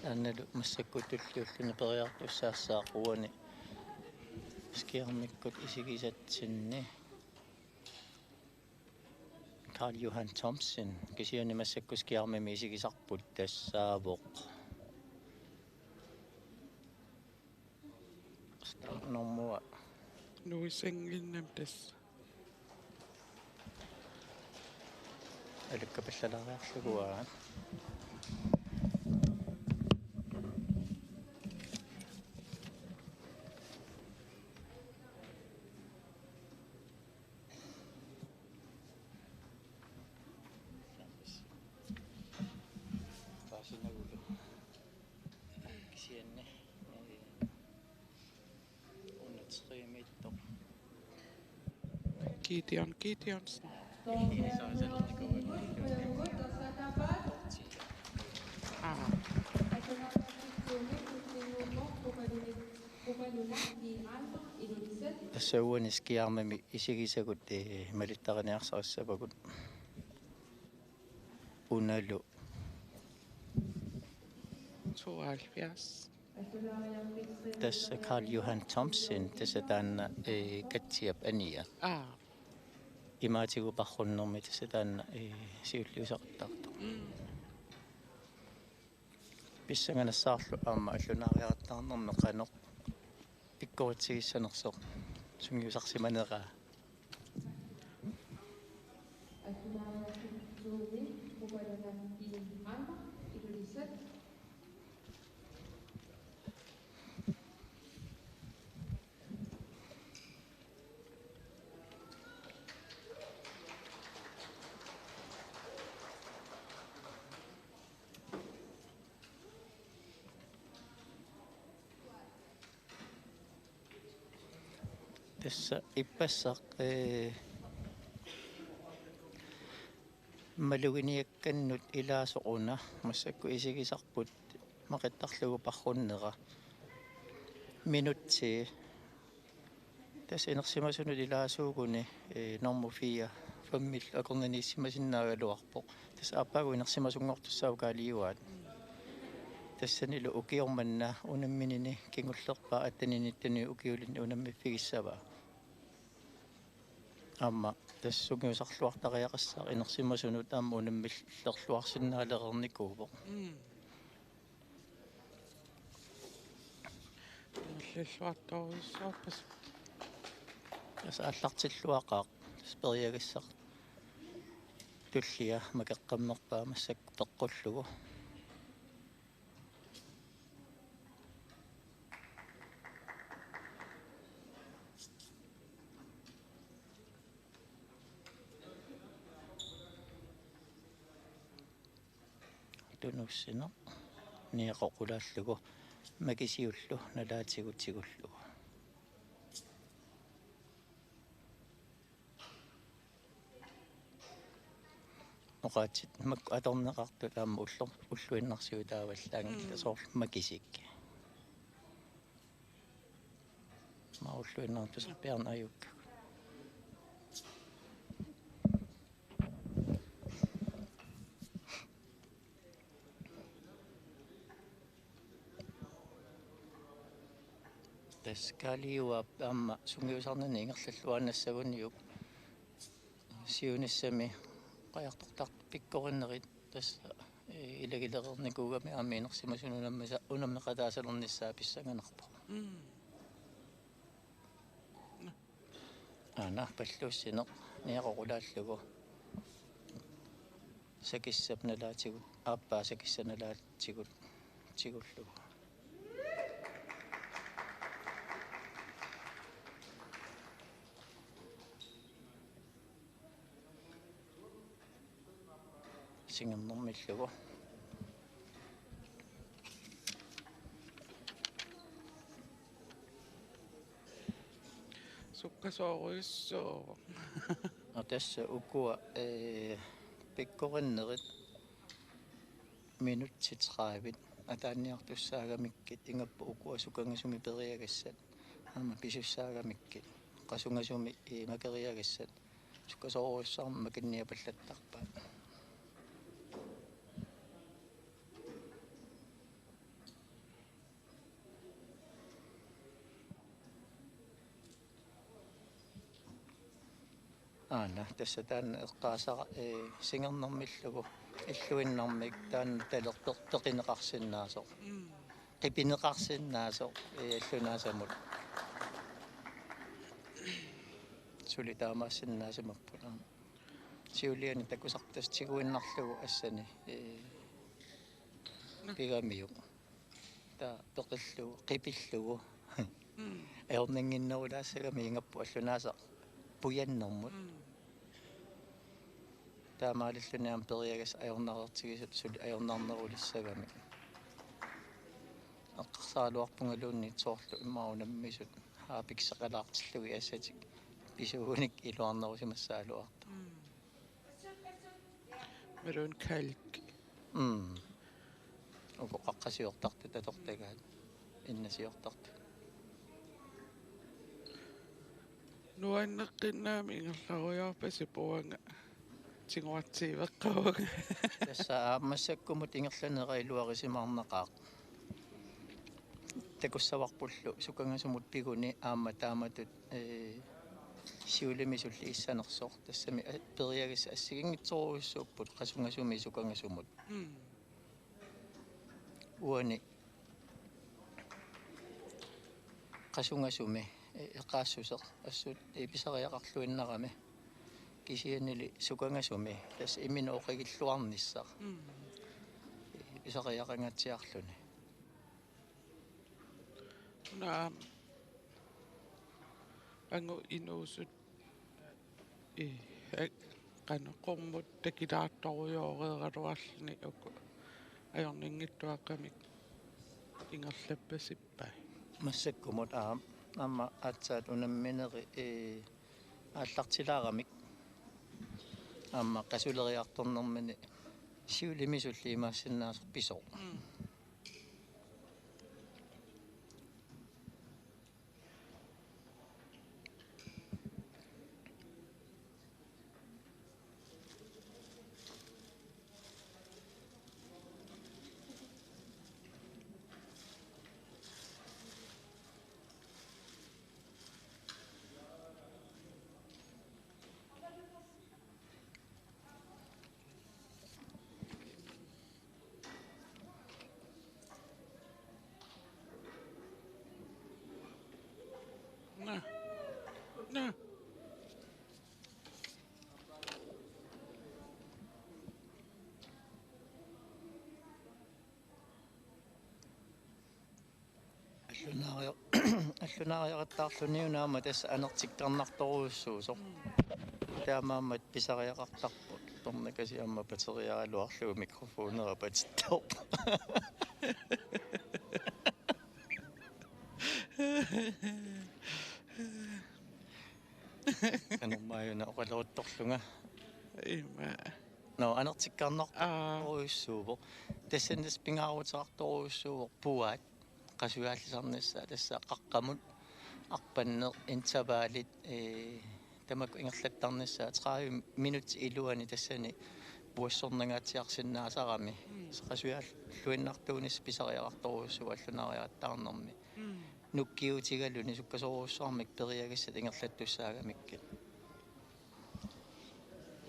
Taannalu massakkut tulliulluni periartussaassaaq uani skærmikkut isigisatsinni. Karl Johan Thomsen, kisianni massakkut skærmimi isigisarput tassaavoq. Startnummer Uisanginnam tassa. Alikkapallalaariarlugu aat. Taasinagulu. Kisianni. Una tremiittoq. Gideon Gideonsen. Aa. Tassa uani skiarmimi isigisagut, eh, malittariniarsarissavagut. Unalu. Tooghalvfjerds. Tassa Karl Johan Thomsen, tassa taanna, eh, Katsiap ania. Aa. Imaatigut parrunnermi tassa taanna, eh, siulliuseqattaartoq. Mm. Pissanganassaarlu aamma allunaariaqattaarnermi qanoq pikkoritsigissanersoq sungiusarsimaneraa. Tassa ippassaq, eh, maluginiakkannut ilaasoq una, massakkut isigisarput maqittarlugu parrunnera. Minutsi. Tassa inersimasunut ilaasuuguni, eh, normu fire, femmillu akornanniissimasinnaagaluarpoq. Tassa aappaagu inersimasunngortussaavoq Kaaliuaat. Tassanilu ukioq manna unamminini kingullerpaaq atteni nitteni ukiulinni unammiffigissavaa. Aamma tassa sungiusarluartariaqassaaq inersimasunut aamma unammillerluarsinnaalereernikuuvoq. Mm. Unammilluartorujussuarput. Tassa aallartilluaqaaq. Tassa periagassaq. Tullia makeqqammerpaa massakkut peqqullugu. Tunussineq niaqoq qulaallugu makisiullu nalaatigut tigullugu. Oqaatsit makku atorneqartut aamma ullu-, ulluinnarsiutaavallaanngillat. Mm. Soorlu makisik. Aamma ulluinnarni tusarpiarneq ajukkagut. Tassa Kaaliuaap aamma sungiusarnini ingerlalluaannassaguniuk siunissami qajartortaq pikkorinnerit tassa, eh, ilagilereernikuugami aamma inersimasunut unammisa-, unammeqataasalernissaa pissanganarpoq. Mm. Aana palluussineq niaqoq qulaallugu. Sakissap nalaatigut, aappaa sakissap nalaatigut tigullugu. Singernermillugu. Sukkasoorujussuuvoq. Aa, tassa ukua, eh, pikkorinnerit minutsit tredive ataaniartussaagamikkit, ingammik ukua sukangasumik periagassat aamma pisussaagamikkit, qasungasumik, eh, makeriagassat sukkasoorujussuarmik makinniapallattarpaat. Aana, tassa taanna eqqaasara, eh, singernermillugu illuinnarmik taanna talerper-, peqineqarsinnaasoq. Mm. Qipineqarsinnaasoq, eh, allunaasamut. suli taamaassinnaasimapput aamma. Siuliani takusartasi tiguinnarlugu assani, ee, pigamiuk. Taava peqillugu, qipillugu. Mm. Ajornannginnerulaassagami ingammik allunaasaq pujannermut. Mm. Taamaalilluni aamma periagassat ajornareertigisut suli ajornarnerulissagamik. Eqqarsaraluarpungaluunniit soorlu immaqa unammisut haapikseqalaartillugit assatik pisuugunik iluarnerusimassagaluartoq. Mm. Maluun kalk. Mm. Uku qaqqasiortartut atortagaat. Innasiortartut. Nuanneqqinnaami ingerlarujoorpasippoq uanga. Tiguartiiveqqavunga. Tassa aamma massakkumut ingerlanera iluarisimaarnaqaaq. Takussavarpullu sukangasumut piguni aamma taamatut, ee, siulimisulli issanersoq. Tassami a-, periagassat assigiinngitsorujussuupput qasungasumi sukangasumut. Mm. Uani qasungasumi, ee, eqaassuseq assut, ee, pisariaqarluinnarami. Kisiannili sukangasumi tassa imminut oqigilluarnissaq. Mm. Ee, pisariaqangaatsiarluni. Una aamma angut inuusuttut, ee, a-, qanoq qummut takilaartorujooreeraluarluni uku ajornanngitsuaqqamik ingerlappasippai. Massakkumut aamma, aamma aatsaat unammineri, ee, aallartilaaramik aamma qasuleriartornermini siulimisulli imaassinnaasoq pisoq. Mm. Naa. Naa. Allunaariar-, allunaariaqattaarluni una aamma tassa anertikkarnartorujussuusoq. Taamaammat pisariaqartarput. Tornakasi aamma batteriaraluarlugu mikrofonera patittoorpoq. Qanormaanna oqaluttorlunga. Ima. Nå, anertikkarnartorujussuuvoq. Aa. Tassani tassa pingaaruteqartorujussuuvoq puaat. Qasujaalisarnissaa tassa qaqqamut arpanneq intervallit, ee, tamakku ingerlattarnissaa tredive minutsit iluanni tassani puassornangaatsiarsinnaasarami. Mm. Qasujaalluinnartuunissaq pisariaqartorujussuuvoq allunaariaqattaarnermi. Mm. Nukkiutigaluni sukkasoorujussuarmik periagassat ingerlattussaagamikkit.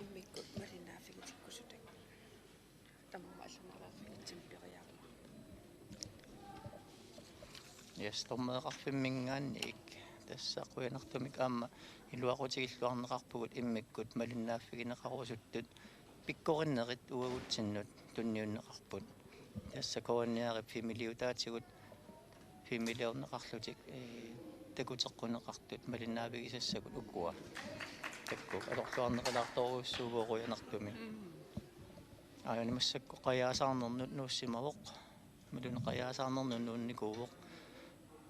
Immikkut malinnaaffigitikkusutakka. Tamarmi allanalaarfigitsimmik periarama. Yes, dommereqarfimminngaanniit tassa qujanartumik aamma iluaqutigilluarneqarpugut immikkut malinnaaffigineqarusuttut pikkorinnerit uagutsinnut tunniunneqarput. Tassa K N R-ip filmiliutaatigut filmiliorneqarlutik, ee, takuteqquneqartut malinnaavigisassagut ukua. Taakku atorluarneqalaartorujussuuvoq qujanartumik. Mm. Aajuna massakkut qajaasaarnernut nuussimavoq. Imaluunniit qajaasaarnernut nuunnikuuvoq.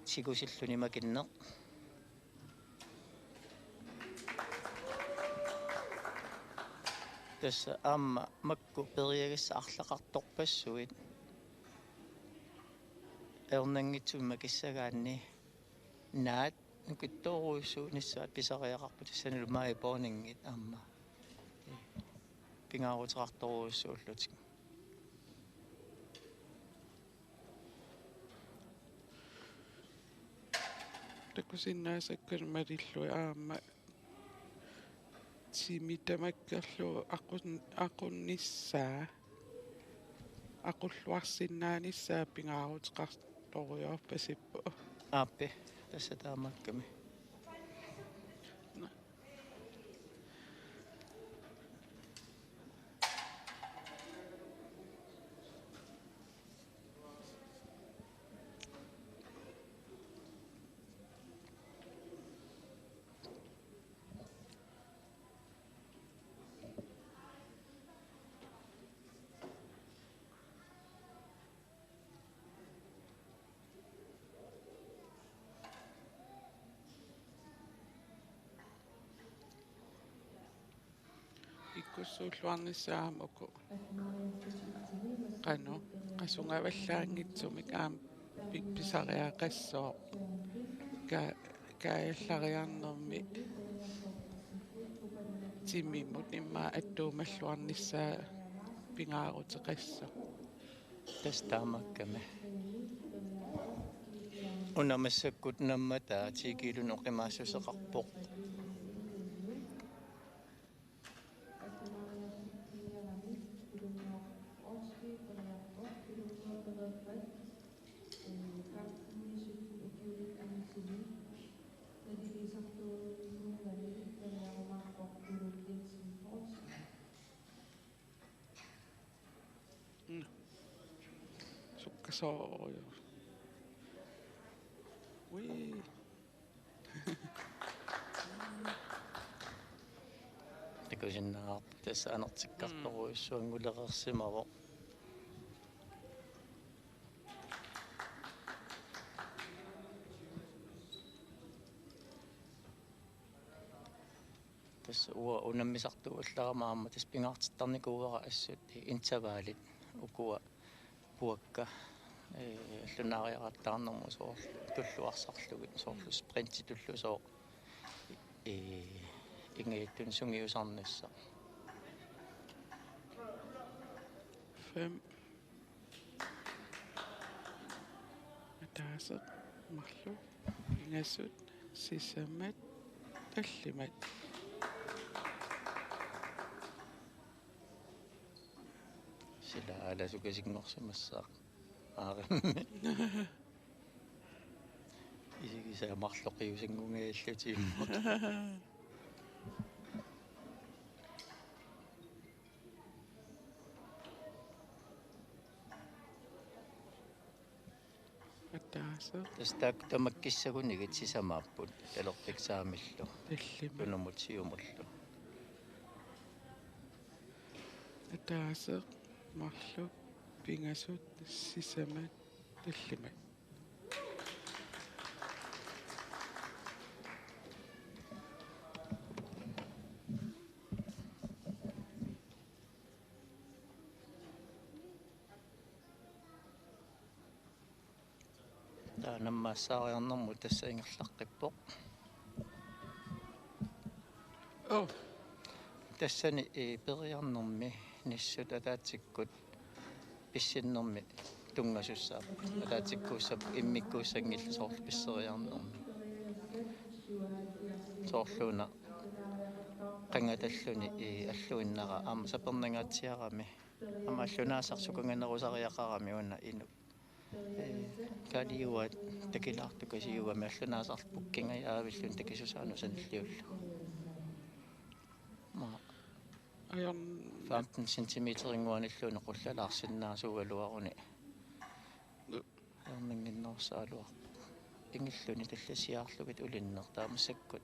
Sikusilluni makinneq. Tassa aamma makku periagassat arlaqartorpassuit. Ajornanngitsumik makissagaanni naat nukittoorujussuunissaat pisariaqarput tassanilu maajip poornanngit aamma. Pingaaruteqartorujussuullutik. Takusinnaasakka malillugit aamma timi tamakkerlugu aqun-, aqunnissaa, aqulluarsinnaanissaa pingaaruteqartorujoorpasippoq. Aappi, tassa taamaakkami. Nå. Tussuulluarnissaat aamma uku. Qanoq, qasungavallaanngitsumik aamma pi-, pisariaqassooq. Ka-, kaajallariarnermi timimut immaqa attuumalluarnissaa pingaaruteqassaaq. Tassa taamaakkami. Una massakkut nammataa ti kiilunik oqimaassuseqarpoq. Mm. Sukkasoorujuk. Ui. Takusinnaavarput tassa anartikkartorujussuanngulereersimavoq. Tassa uanga unammisartuullarama aamma tassa pingaartittarnikuuara assut intervallit ukua puakka, ee, allunaariaqattaarnermut soorlu tulluarsarlugit, soorlu sprinti tullusooq, ee, ingajattuni sungiusarnissaq. Fem. Ataaseq, marluk, pingasut, sisamat, tallimat. Sila aalaasukasinngorsimassaaq. Aarimmi. Isigisaa marloqiusinngungajallutik immaqa. Ataaseq. Tassa taakku tamakkissagunigit sisamaapput talerpiksaamillu. Tallimat. Tunumut siumullu. Ataaseq, marluk, pingasut, sisamat, tallimat. Taanna nammaassaariarnermut tassa ingerlaqqippoq. Oh. Tassani, ee, periarnermi nissut ataatsikkut pissinnermi tunngasussaapput. Ataatsikkuussapput immikkuussanngillat soorlu pisseriarnermi. Soorluuna qangatalluni, ee, alluinnara aamma sapernangaatsiarami. Aamma allunaasaq sukanganerusariaqarami una inuk. Ee, kaaliuaat takilaartukasiugami allunaasarlu pukkingajavilluni takisusaanut sanilliullugu. Maa. Ajorn- femten centimeterinnguanilluunniit qullalaarsinnaasuugaluaruni. Ajornannginnerussagaluarpoq. Ingilluni tallatsiarlugit ulinneq taamaassakkut.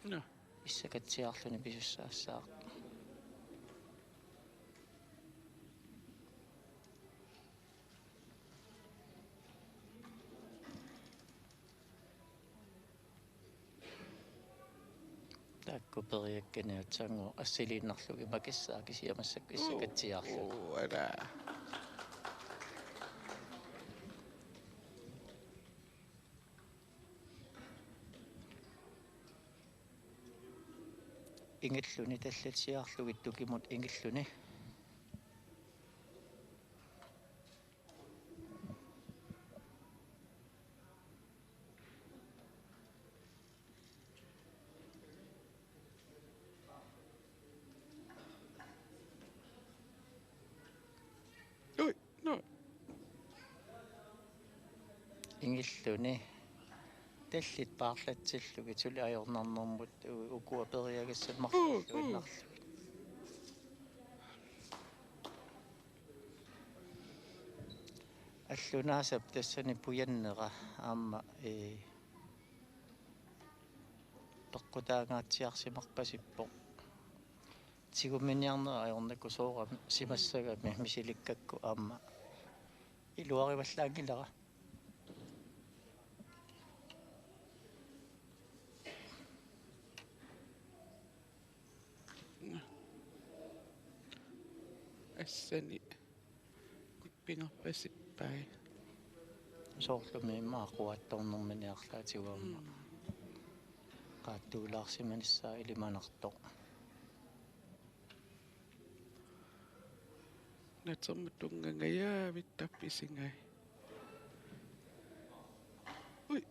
Nå. Issakatsiarluni pisussaassaaq. Taakku periakkani aatsaannguaq assiliinnarlugit makissaaq kisianni massakkut issakatsiarluni. Uu, uu, ala. Ingilluni tallatsiarlugit tukimut ingilluni. Ui, nå. Ingilluni. Tallit paarlatsillugit suli ajornarnermut u-, ukua periagassat marluk alluinnarlugit. Allunaasap tassani pujannera aamma, ee, peqqutaangaatsiarsimarpasippoq. Tigumminiarnera ajornakusoorami simassagami misilikkakku aamma iluarivallaanngilara. assani pingaarpasippai. Soorlumi immaqa aquattornermini arlaatigut aamma. Mm. Qaattuulaarsimanissaa ilimanartoq. Natermut tunngangajavittarput isigai. Ui.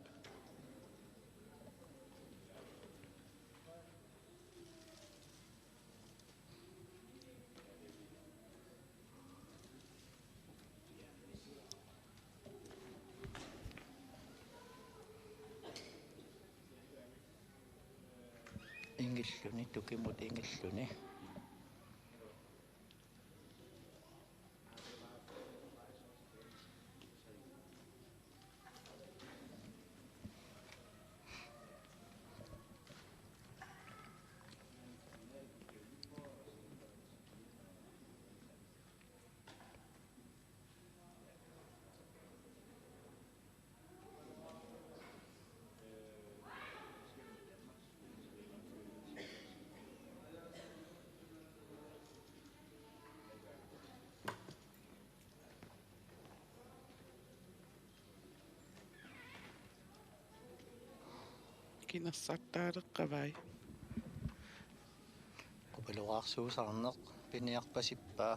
Ingilluni, tukimut ingilluni. Kinersartaaleqqavai. Qupaloqarsuusaarneq piniarpasippaa.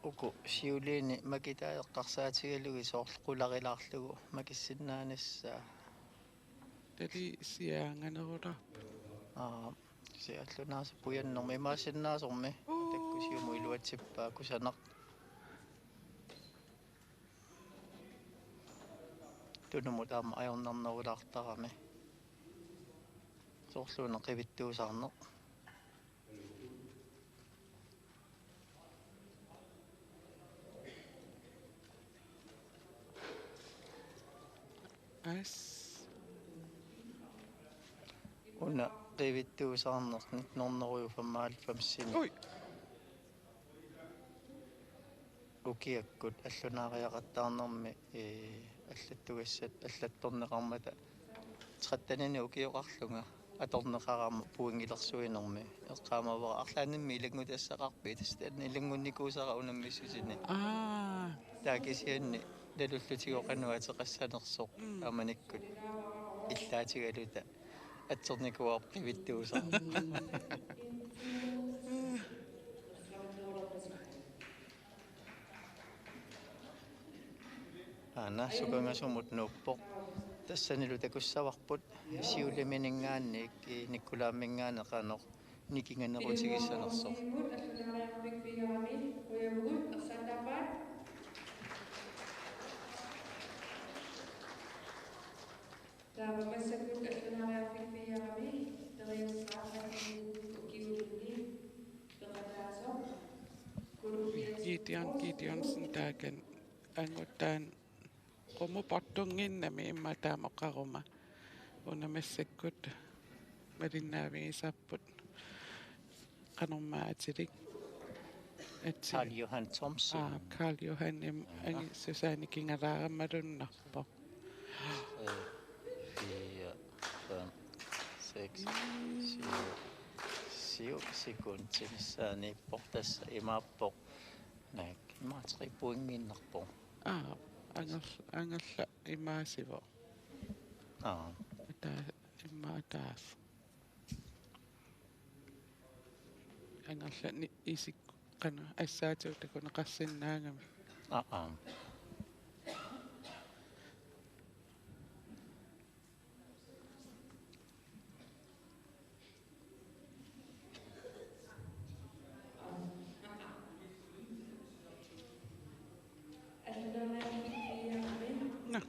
Uku siuliini makitaaqqarsaatigalugit soorlu qularilaarlugu makissinnaanissaa. Tali siaanganerularput. Aa, siallunaasa pujannermi imaassinnaasormi. Uu. Takkusiumut iluatsippaa kusanaq. Tunumut aamma ajornarnerulaartarami. Soorluuna qivittuusaarneq. As. Una qivittuusaarneq nitten hundrede og femoghalvfems. Ui. Ukiakkut allunaariaqattaarnermi, ee, allattugassat allattorneqarmata tretteninik ukioqarlunga atorneqarama pointilersuinermi eqqaamavara arlaannimmi ilanngutassaqqaarpit, tassa taanna ilanngunnikuusara unammissusini. Aa. Taava kisianni nalullutigu qanoq ateqassanersoq. Mm. Taamanikkut illaatigaluta atsernikuuarput qivittuusaarneq. Aana sukangasumut nuuppoq. Tassanilu takussavarput siulimininngaanniit, i, Nikolaimingaanniit qanoq nikinganerutigissaanersoq. Taava massakkut allunaariarfik fireami periuseqarfik ukiulinni peqataasoq Gideon Gideonsen taakani angutaa qummut portunnginnami immaqa taama oqaruma. Una massakkut malinnaavigisarput qanormaa atilik. Ati-, Karl Johan Thomsen. Aa, Karl Johan im-, aa, angi Susanne kingalaaramalunnarpoq. Tre, fire, fem, seks, syv. Syv sekundit missaaniippoq, tassa imaappoq. Naak, ima tre pointiinnarpoq. Aa, angerl-, angerla imaasivoq. Aa. Ataa-, immaqa ataaseq. Angerlarni isikkoq qanoq assaatigut takuneqarsinnaagami. Aa, aa. Nå.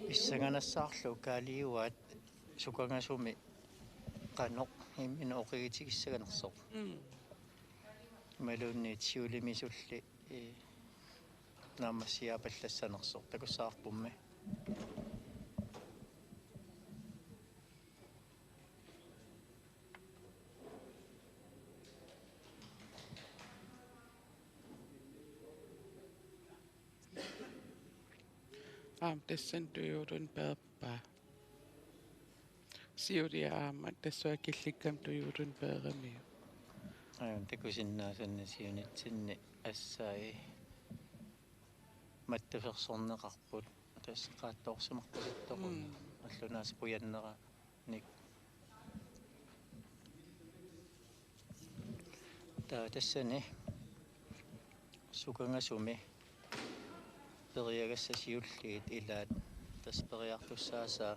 Pissanganassaarlu kaaliuaat sukangasumi qanoq imminut oqigitigissanersoq. Mm. Imaluunniit siulimisulli, ee, naammassiaapallassanersoq takussavarpummi. Aamma tassani tujuuluni peerpaa. Siulia aamma tassunga killikkami tujuuluni peeramiuk. Aajuna takusinnaasanni siunitsinni assai mattusersorneqarput, tassa qaattoorsimaqqusittoqunga. Mm. Allunaasaq qujanneranik. Taava tassani sukangasumi periagassat siulliit ilaat, tassa periartussaasaa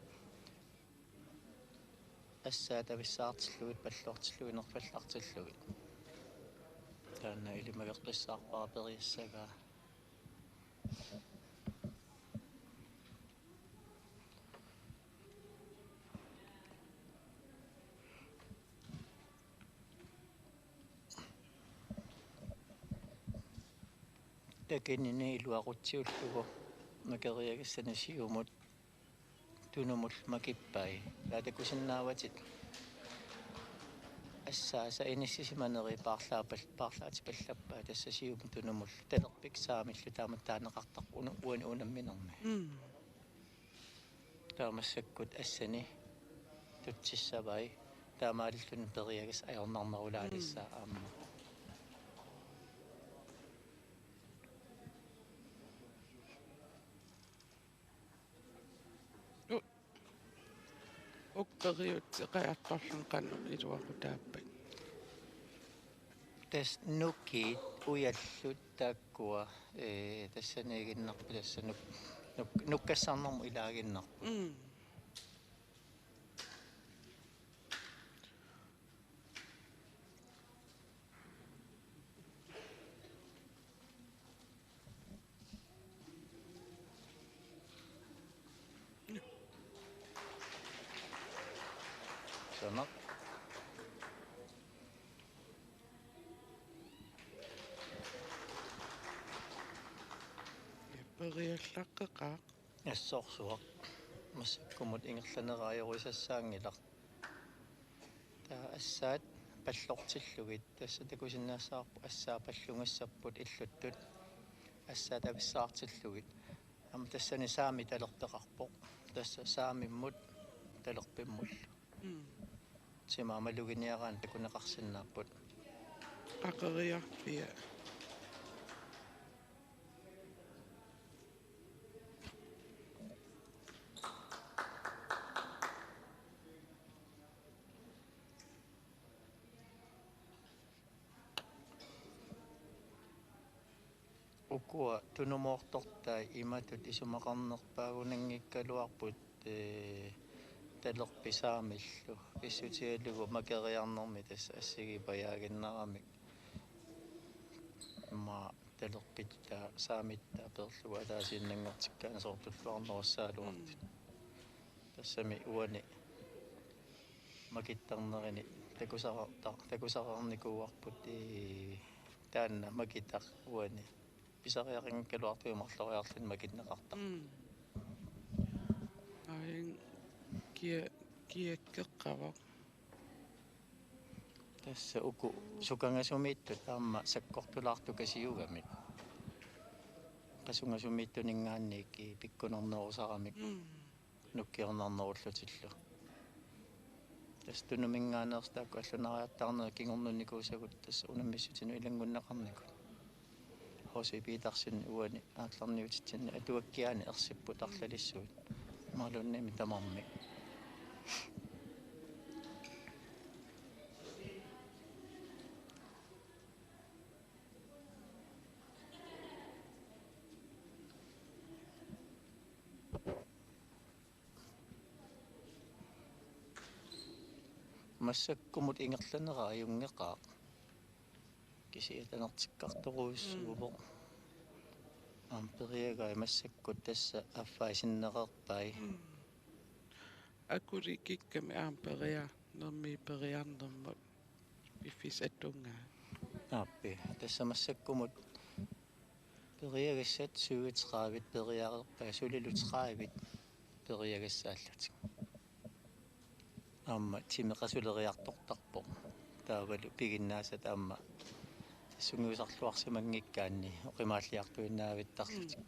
assaat avissaartillugit, pallortillugit, nerfallartillugit. Taanna ilimageqqissaarpara periassagaa. Takinini iluaqutsiullugu makeriagassani siumut tunumullu makippai. Taava takusinnaavatit assaasa inissisimaneri paarlaapal-, paarlaatipallappai tassa siumut tunumullu. Talerpik saamillu taamak taaneqartarpoq una-, uani unamminermi. Mm. Taava massakkut assani tutsissavai. Taamaalilluni periagassat ajornarnerulaalissaat. Mm. Aamma. U-, uku periutsit qajartorluni qanoq iluaqutaappat? Tassa nukiit ujallut taakkua, ee, tassaniiginnarput tassa nuk-, nuk-, nukkassarnermut ilaaginnarput. Mm. Suna. Periallaqqeqaaq. Assorsuaq. Massakkumut ingerlaneraa ajorisassaanngilaq. Taava assaat pallortillugit, tassa takusinnaassavarput assaat pallugassapput illuttut. Assaat avissaartillugit. Aamma tassani saami talerpeqarpoq. Tassa saamimmut talerpimmullu. Mm. Timaa maluginiaraanni takuneqarsinnaapput. Qaqeriarpia? Ukua tunumoortortai imatut isumaqarnerpaagunanngikkaluarput, ee, talerpit saamillu. Pissutigalugu makeriarnermi tassa assigiippajaaginnaramik. Immaqa talerpitta saamitta peerlugu ataasiinnanngortikkaanni soorlu tulluarnerussagaluartut. Mm. Tassami uani makittarnerini takusara-, ta-, takusararnikuuarput, ii, taanna makitaq uani pisariaqanngikkaluartumi marloriarluni makinneqartarpoq. Mm. Aajuna kia-, kiakkeqqavoq. Tassa uku sukangasumiittut aamma sakkortulaartukasiugamik. Qasungasumiittuninngaanniit pikkunarnerusaramik. Mm. Nukkiornarnerullutillu. Tassa tunuminngaanneersut taakku allunariartaarnerit kingornunnikuusagut tassa unammissutini ilanngunneqarnikut. H C Petersen uani aallarniutitsinni atuakkiaani ersipput arlalissuit. Imaluunniimmi tamarmik. Massakkumut ingerlaneraa ajunngeqaaq. Kisianni anertikkartorujussuuvoq. Mm. Aamma periagai massakkut tassa affai sinnereerpai. Mm. Akulikikkami aamma periarnermi periarnermut piffissaq tungaa. Aappi, tassa massakkumut periagassat syvogtredive periareerpai, sulilu tredive periagassaallutik. Aamma timi qasuleriartortarpoq. Taavalu piginnaasat aamma sungiusarluarsimanngikkaanni oqimaalliartuinnaavittarlutik. Mm.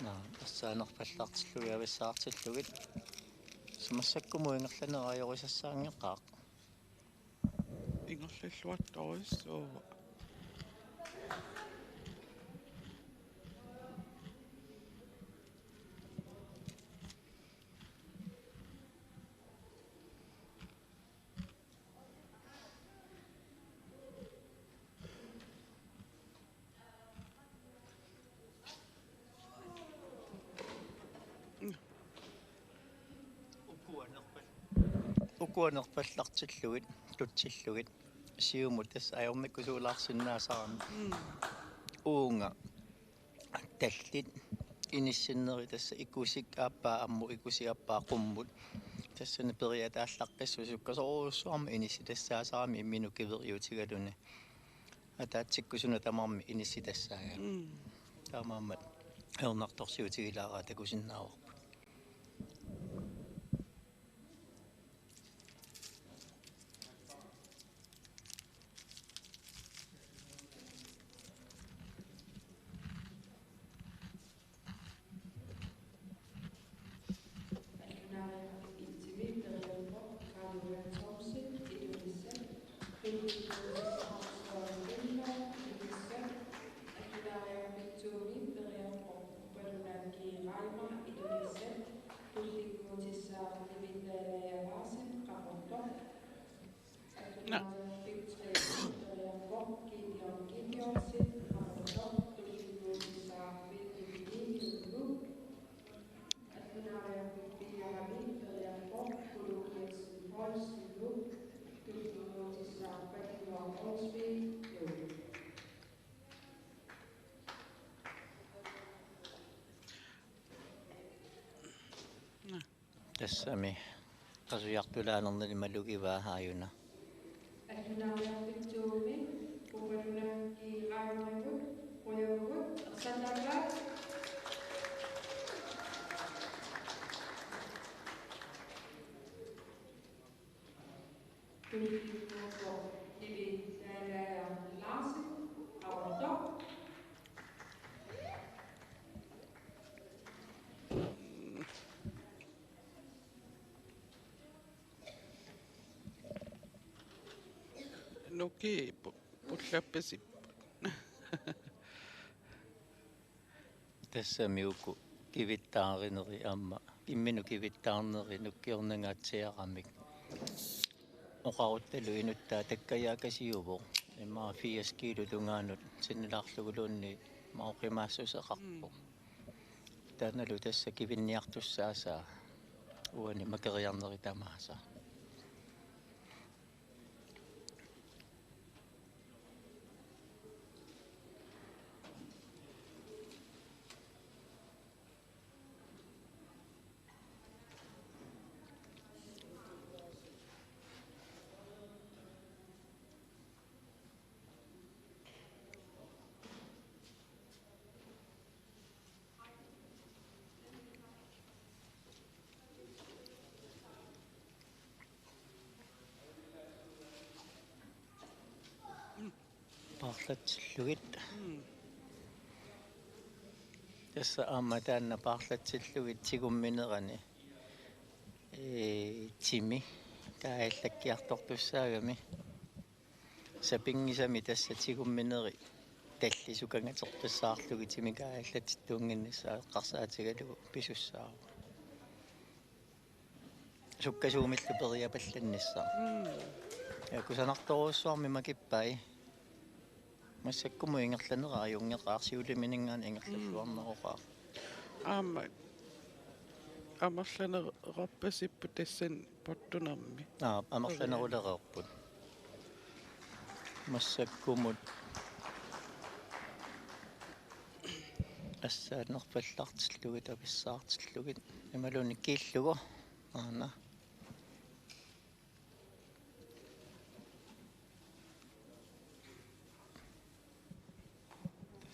Naa, assaanerpallartillugit avissaartillugit. Massakkut ingerlaneq ajorisassaanngikkaaq. Ingerlalluartorujussuuvoq. Uku anerpal-, uku anerpallartillugit, tutsillugit, siumut tassa ajornikkusuulaarsinnaasarami. Mm. Uunga tallit inissinnerit tassa ikusik aappaa ammut, ikusik aappaa qummut. Tassani periataallaqqissuusoq sukkasoorujussuarmik inissitassaasarami imminut kiveriutigaluni. Ataatsikkusunut tamarmik inissitassaagaat. Mm. Taamaammat ajornartorsiutigilaaraat takusinnaavarput. Allunaariarfik et-imi periarfik Karl Johan Thomsen, Ilulissat, tulliuut Søren Lindblad, Ilulissat, allunaariarfik to-mi periarfik Upaluna G. Reimer, Ilulissat, tulliuut Nivitta Lea Larsen, Qaqortoq. Nå. Nå. Tassami qasujartulaanermili malugivaa aajuna. Allunaariarfik to-mi Upaluna G. Reimerimut qujavugut, ersataavat. Tulliuut Nivitta Lea Larsen, Qaqortoq. Nuki pu-, pullappasippoq. Tassami uku kivittaarineri aamma imminut kivittaarneri nukkiornangaatsiaramik. Oqaruttalu inuttaa takkajaakasiuvoq. Immaqa firs kiilu tungaanut sinnilaarluguluunniit mauqimaassuseqarpoq. Mm. Taannalu tassa kivinniartussaasaa uani makeriarneri tamaasa. Paarlatsillugit. Mm. Tassa aamma taanna paarlatsillugit tigumminerani, ee, timi kaajallakkiartortussaagami. Sapinngisamik tassa tigumminerit tallit sukangaterpassaarlugit timi kaajallatittuunnginnissaa eqqarsaatigalugu pisussaavoq. Sukkasuumillu periapallannissaq. Mm. Ja kusanartorujussuarmik makippai. Massakkumut ingerlanera ajunngeqaaq, siuliminngaanniit ingerlalluarneroqaaq. Aamma amerlanerorpasipput tassani pottunermi. Aa, amerlanerulereerput. Massakkumut assaanerpallartillugit, avissaartillugit. Imaluunniit kiillugu. Aana.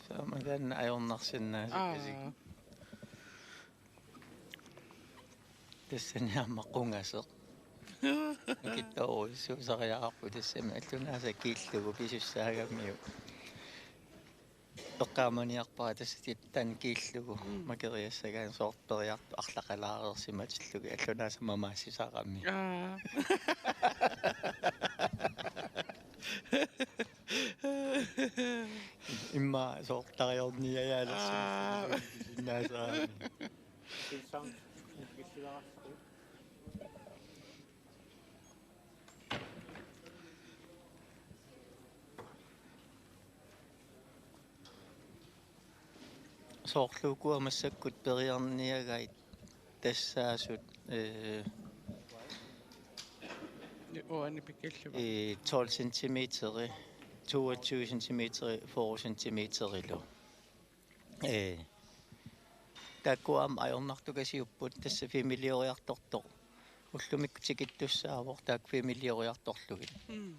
Tassami taanna ajornarsinnaasut. Aa. Tassani aamma qungaseq. Nukittoorujussuusariaqarpoq tassami allunaasaq kiillugu pisussaagamiuk. Eqqaamaniarpara tassa tittan kiillugu Mm. makeriassagaanni soorlu periartut arlaqalaareersimatillugit allunaasama maassisarami. Aa. Immaqa soorlu tariorniajaalersi Aa. Sinnaasarami. Soorlu ukua massakkut periarniagait tassaasut, ee, Uani pikilluma. Ee, tolv centimeteri, toogtyve centimeteri, fyrre centimeterilu. Ee, taakku aamma ajornartukasiupput tassa filmilioriartortoq. Ullumikkut tikittussaavoq taakku filmilioriartorlugit. Mm.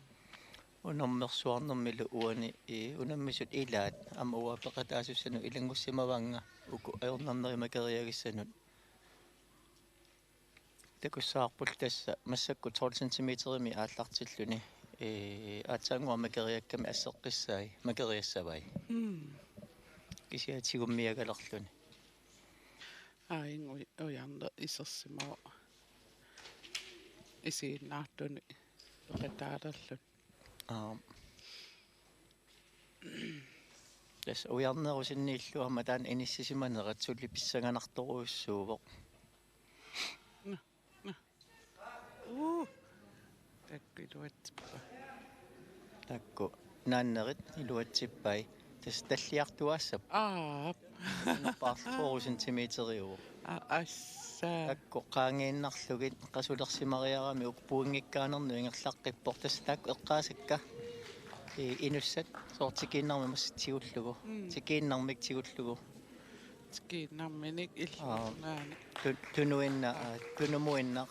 Unammersuarnermilu uani, ee, unammisut ilaat aamma uanga peqataasussanut ilanngussimavannga uku ajornarnerit makeriagissanut. Takussavarput tassa massakkut tolv centimeterimik aallartilluni, ee, aatsaannguaq makeriakkami asseqqissai, makeriassavai. Mm. Kisianni tigummiagalerluni. Aa, ingu ujarneq isersimavoq. Isiginnaartunik peqataalerluni. Aa. Tassa ujarnerusinniillu aamma taanna inissisimanerat suli pissanganartorujussuuvoq. Nå, nå. Uu. Taakku iluatsippai. Taakku naannerit iluatsippai. Tassa talliartuaassappat. Aap. Paarlu fyrre centimeteriuvoq. Aa, assa. Taakku qaangiinnarlugit qasulersimariarami uku pointikkaanermut ingerlaqqippoq. Tassa taakku eqqaasakka. Ee, inussat soorlu tikiinnarmik massa tigullugu. Mm. Tikiinnarmik tigullugu. Tikiinnarminik Aa. illarnaani. Tu-, tunuinnaq, aa, tunumuinnaq,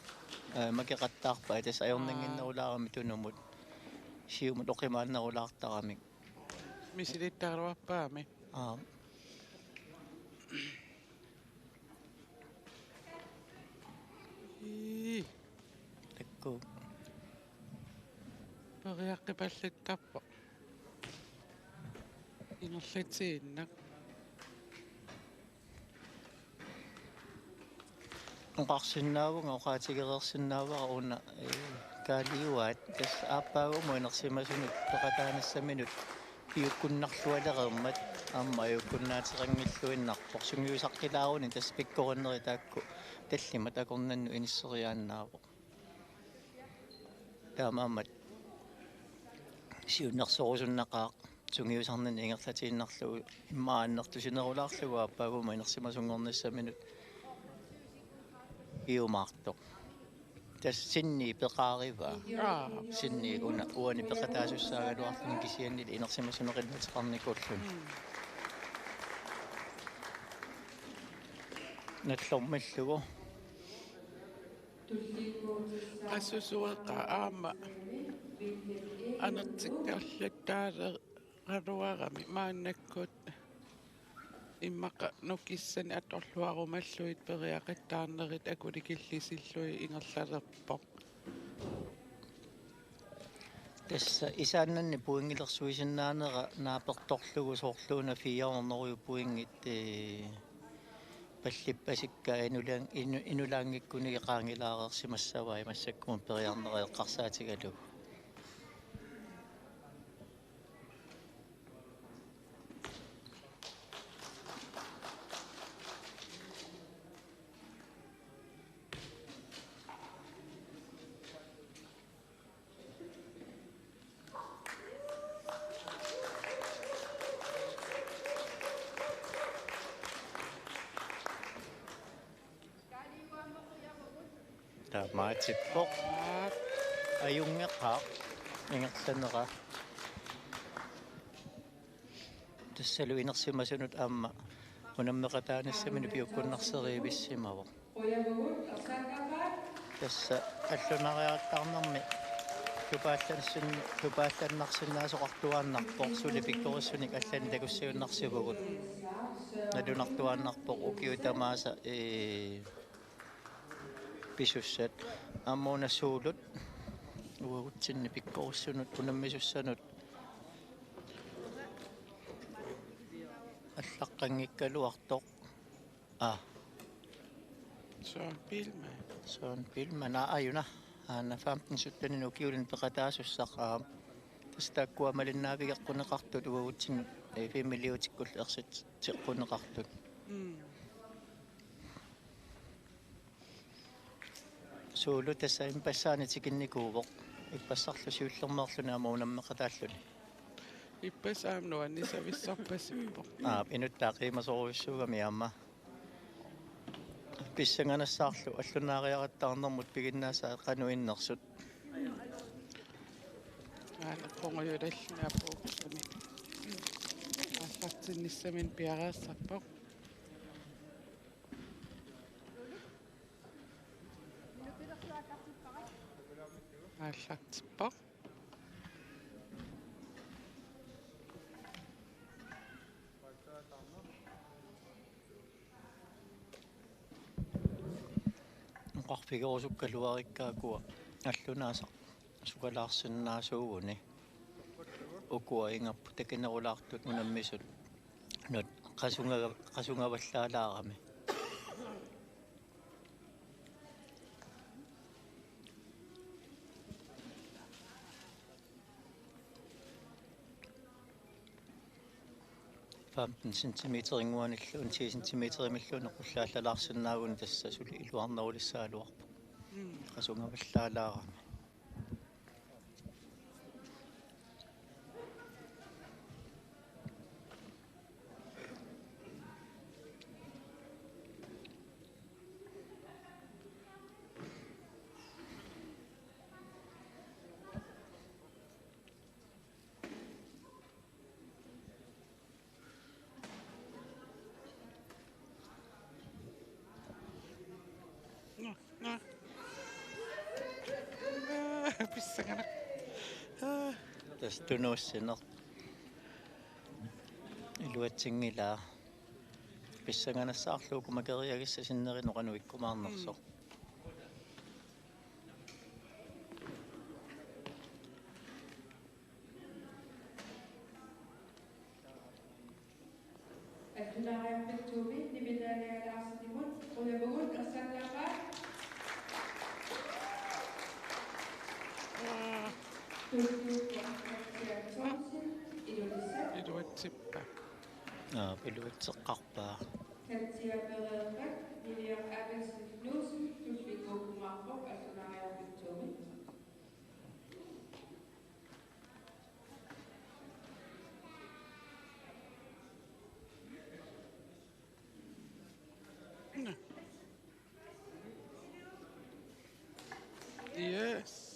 aa, makeqattaarpai tassa ajornannginnerulaarami tunumut. Siumut oqimaannerulaartaramik. Misilittagaluarpaami. Aa. Ii. Taakku. Periaqqipallittarpoq. Ingerlatiinnaq. Oqarsinnaavunga, oqaatigereersinnaavara una, ee, kaaliuaat. Tassa aappaaguumut inersimasunut peqataanissaminnut piukkunnarlualereermat aamma ajukkunnaateqanngilluinnarpoq. Sungiusaqqilaaruni tassa pikkorinnerit taakku tallimat akornannut inisseriaannaavoq. Taamaammat siunnersorusunnaqaaq sungiusarninni ingerlatiinnarlugu immaqa annertusinerulaarlugu aappaaguumut inersimasunngornissaminut piumaartoq. Tassa sinni peqaarivaa. Aa. Sinni una uani peqataasussaagaluarluni kisiannili inersimasuneqinnateqarnikuulluni. Mm. Nallormillugu. Qassusueqaa aamma anertikkallattaaleqaluarami maannakkut immaqa nukissanik atorluarumallugit periaqattaarnerit akulikillisillugit ingerlalerpoq. Tassa isaannanni pointilersuisinnaanera naapertorlugu soorluuna fire hundrede pointit, ee, pallippasikka inulaan-, inu-, inulaanngikkunik qaangilaareersimassavai massakkumut periarneq eqqarsaatigalugu. Taamaatippoq. Ajunngeqaaq ingerlanera. Tassalu inersimasunut aamma unammeqataanissaminut piukkunnarserivissimavoq. Tassa allunariartarnermi tupaallansin-, tupaallannarsinnaasoqartuaannarpoq suli pikkorissunik allanik takussiunnarsivugut. Nalunartuaannarpoq ukiut tamaasa, ee, pisussat. Aamma una suulut uagutsinni pikkorissunut unammisussanut. Allaqqanngikkaluartoq. Aa. Søren Biilmann. Søren Biilmann, aa, ajuna. Aana femten sytteninut ukiulinni peqataasussaq, aa, tassa taakkua malinnaavigeqquneqartut uagutsinnut, ee, filmiliutikkullu ersateqquneqartut. Mm. Suulu tassa ippassaani tikinnikuuvoq. Ippassarlu siullermeerluni aamma unammeqataalluni. Ippassaq aamma nuannisavissorpasippoq. Aap, inuttaa qiimasorujussuugami aamma. Pissanganassaarlu allunaariarattaarnermut piginnaasaat qanoq innersut. Aana qungujulalluni apuuksumi. Aallartinnissaminut piareersarpoq. Aallartippoq. Oqarfigerusukkaluarikka ukua allunaasaq sukalaarsinnaasuuguni. Ukua ingapput takinerulaartut unammisut nut qasunga-, qasungavallaalaarami. Femten centimeterinnguanilluunniit ti centimeterimilluunniit qullaallalaarsinnaaguni tassa suli iluarnerulissagaluarpoq. Mm. Qasungavallaalaarami. Nå, nå. Aa, pissanganaq. Aa. Tassa tunuussineq. Iluatsinngilaa. Pissanganassaarlu uku makeriagissat sinneri noqanu ikkumaarnersoq. Mm. Allunaariarpitsuumi Nivi Daniel Larsenimut qujavugut ersartaapaat. Tulluuppoq Katja Thomsen, Ilulissat. Iluatsippa? Aa, iluatseqqarpaa. Katja pereerpat Niviaq Abelsen Knudsen tulliukkumaarpoq allunaariarpitsuumi. Yes.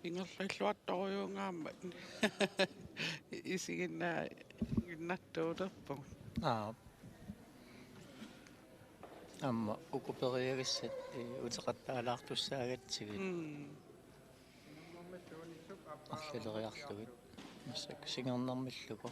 Ingerlalluartorujuugaammat isiginnaannartuulerpugut. Aap. Aamma uku periagissat, ee, uteqattaalaartussaagatsigit. Mm. Arlaleriarlugit. Massakkut singernermillugu.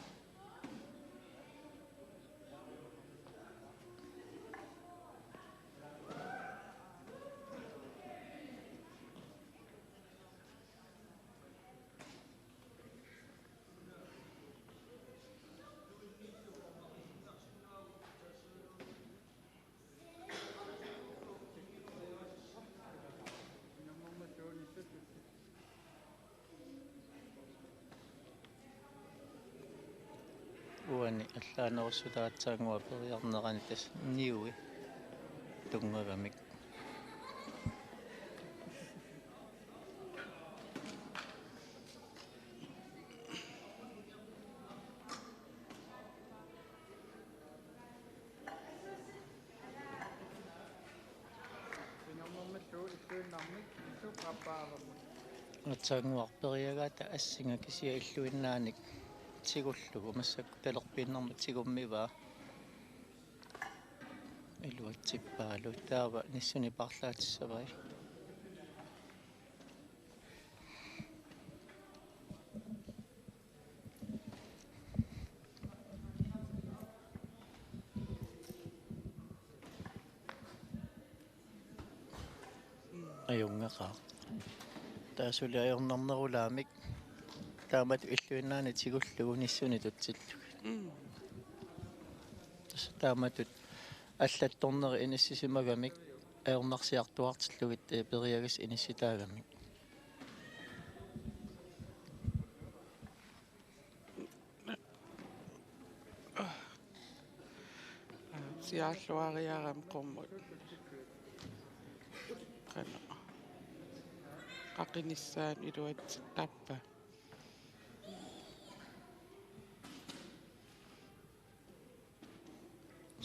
Uani allaanerussutaa aatsaannguaq periarnerani tassa niui tunngagamik. Aatsaannguaq periagaata assinga kisianni illuinnaanik tigullugu, massakkut talerpiinnarmik tigummivaa. Iluatsippaalu, taava nissuni paarlaatissavai. Ajunngeqaaq. Taava suli ajornarnerulaamik taamatut illuinnaanik tigullugu nissuni tutsillugit. Mm. Tassa taamatut allattornerit inissisimagamik ajornarsiartuaartillugit, ee, periagassat inissitaagamik. Siaarluariarami qummut. Qanoq. Qaqinissaanut iluatsittarpa.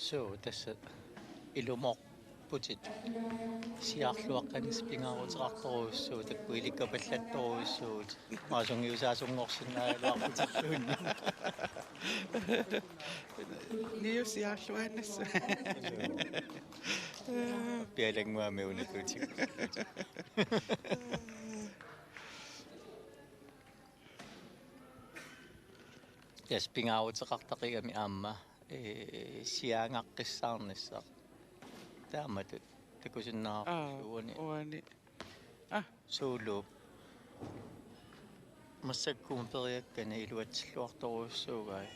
Suu, tassa ilumoorputit. Siaarluaqqanissaq pingaaruteqartorujussuuvoq, taakku ilikkapallattorujussuuvoq. Maani sungiusaasunngorsinnaagaluarputilluunniit. Niu siaarluaannassaaq. Pialannguami unatuutigut. Tassa pingaaruteqartaqigami aamma, ee, siaangaqqissaarnissaq. Taamatut takusinnaavarput. Aa, uani. Uani. Aa. Suuluup. Massakkut periakkani iluatsilluartorujussuugai.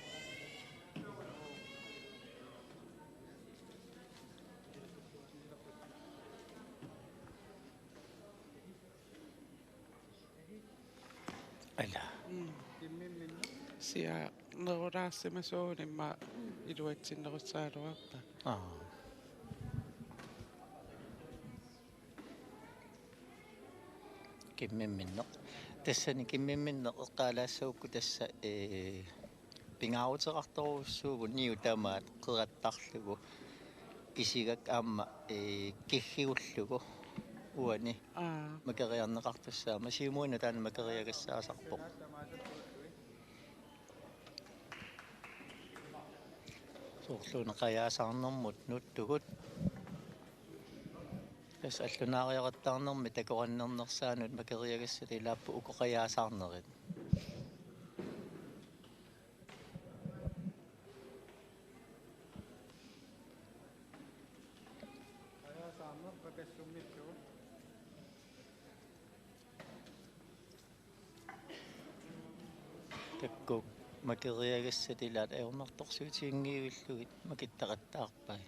Ala. Mm. Sianerulaarsimasuunik aamma iluatsinnerussagaluarpa. Aa. Kimmimminneq. Tassani kimmimminneq eqqaalaassagukku tassa, ee, pingaaruteqartorujussuuvoq niu tamaat qerattarlugu. Isigak aamma, ee, kiggigullugu uani. Aa. Makeriarneqartussaammat. Siumuinnaq taanna makeriagassaasarpoq. Soorluuna qajaasaarnermut nuttugut. Tassa allunaariaqattaarnermi takorannernersaanut makeriagassat ilaapput uku qajaasaarnerit. Qajaasaarneq pakassummillugu. Taakku makeriagassat ilaat ajornartorsiutiginngivillugit makittaqattaarpai.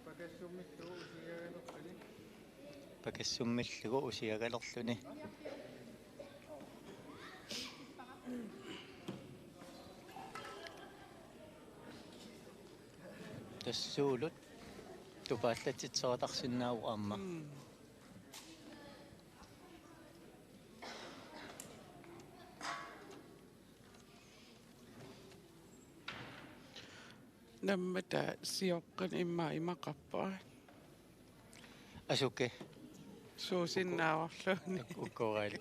Pakassummillugu usiagalerluni. Pakassummillugu usiagalerluni. Tassuulut tupaallatsitseqattaarsinnaavoq aamma. Mm. Nammataa sioqqanik immaqa imaqarpai. Asuki. Suusinnaavarluunniit. Ukoraali.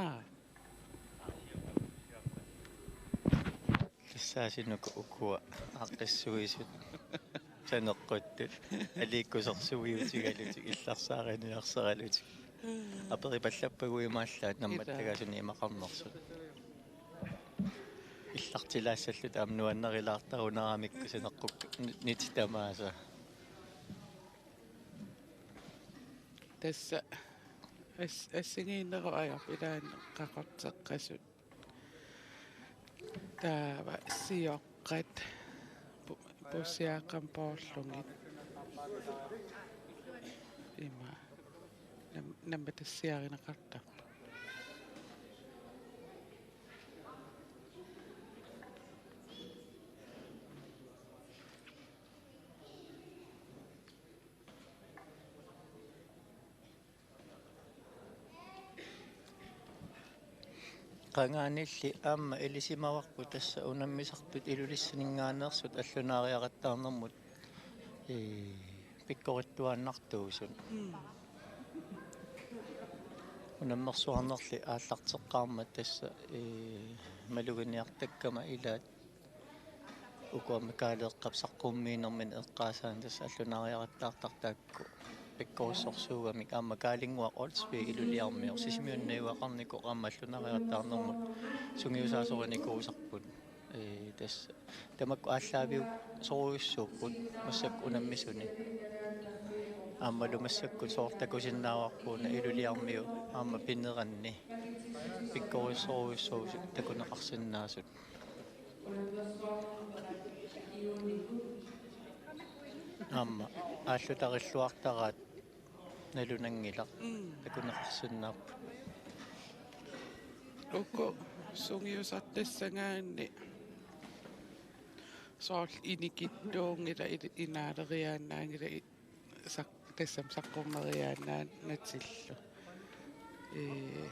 Aa. Tassaasinnaavoq ukua aaqqissuisut saneqquttut aliikkusersuiutigalutik illarsaariniarsaralutik. Aperipallappagu imaallaat nammattagaasunik imaqarnersut. Illartilaassalluta aamma nuannarilaartarunaramikku saneqqukka ni-, nitit tamaasa. Tassa as-, assigiinnerup ajorput ilaanni qaqorteqqasut. Taava sioqqat pu-, Pusiaqqamik poorlugit. Ima. Nam-, nammatassiarineqartarpoq. Qangaaniilli aamma ilisimavarput tassa unammisartut Ilulissaninngaanneersut allunaariaqattaarnermut, ee, pikkorittuaannartuusut. Mm. Unammersuarnerli aallarteqqaarmat tassa, ee, maluginiartakkama ilaat uku aamma Kaaleeqqap saqqummiinermini eqqaasaanni tassa allunaariaqattaartartut taakku pikkorissorsuugamik aamma Kaalinnguaq Olsvig Iluliarmiut Sisimiuni najugaqarnikoq aamma allunaariaqattaarnermut sungiusaasorinikuusarput. Ee, tassa tamakku aallaaviusorujussuupput massakkut unammisuni. Aammalu massakkut soorlu takusinnaavarput una Iluliarmiut aamma pineranni pikkorissorujussuusut takuneqarsinnaasut. Aamma aallutarilluartaraat nalunanngilaq. Mm. Takuneqarsinnaapput. Uku sungiusartassagaanni soorlu inikittuunngilaq, i-, inaaleriaannaanngilaq, i-, saq-, tassami saqqummiiaannaanatillu. Ee,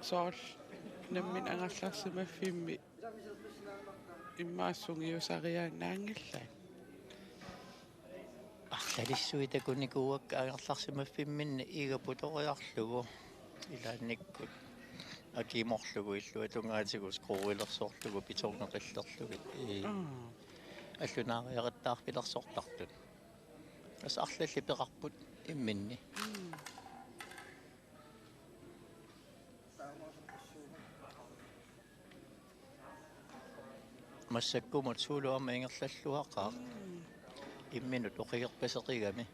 soorlu nammineq angerlarsimaffimmi immaqa sungiusariaannaanngillat. Arlalissuit takunikuuakka angerlarsimaffimminni iiga putoriarlugu ilaannikkut akimorlugu illuatungaatigut skruilersorlugu betongeqillerlugit. Ii. Mm. Allunaariaqattaarfilersortartut. Tassa arlallit peqarput imminni. Mm. Massakkumut suulu aamma ingerlalluaqaaq. Mm. Imminut oqigerpaseqigami.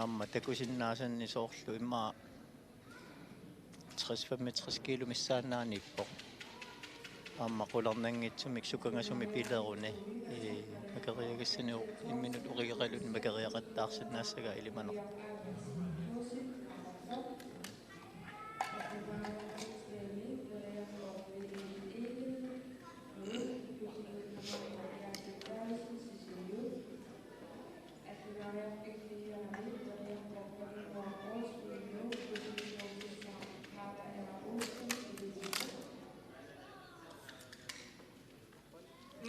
Aamma takusinnaasanni soorlu immaqa tres femogtres kilo missaannaaniippoq. Aamma qularnanngitsumik sukangasumik pileruni. Ee, makeriagassanik imminut oqigeraluni makeriaqattaarsinnaassagaat ilimanarpoq.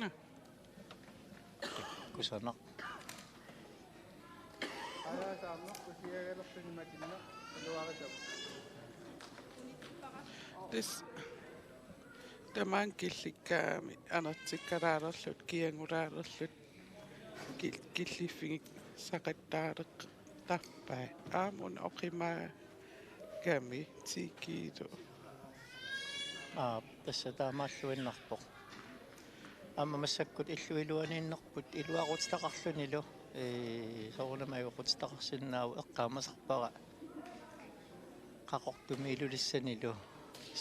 Nå. Kusanaq. Tassa tamaanga killikkaangamik anertikkalaalerlutik, kiangulaalerlutik, kil-, killiffigisaqattaaleq-, -tarpai. Aamma una oqimaagami ti kilo. Aap, tassa taamaalluinnarpoq. Aamma massakkut illup iluaniinnerput iluaqutitaqarlunilu, ee, soorunami ajoqutitaqarsinnaavoq, eqqaamasarpara Qaqortumi Ilulissanilu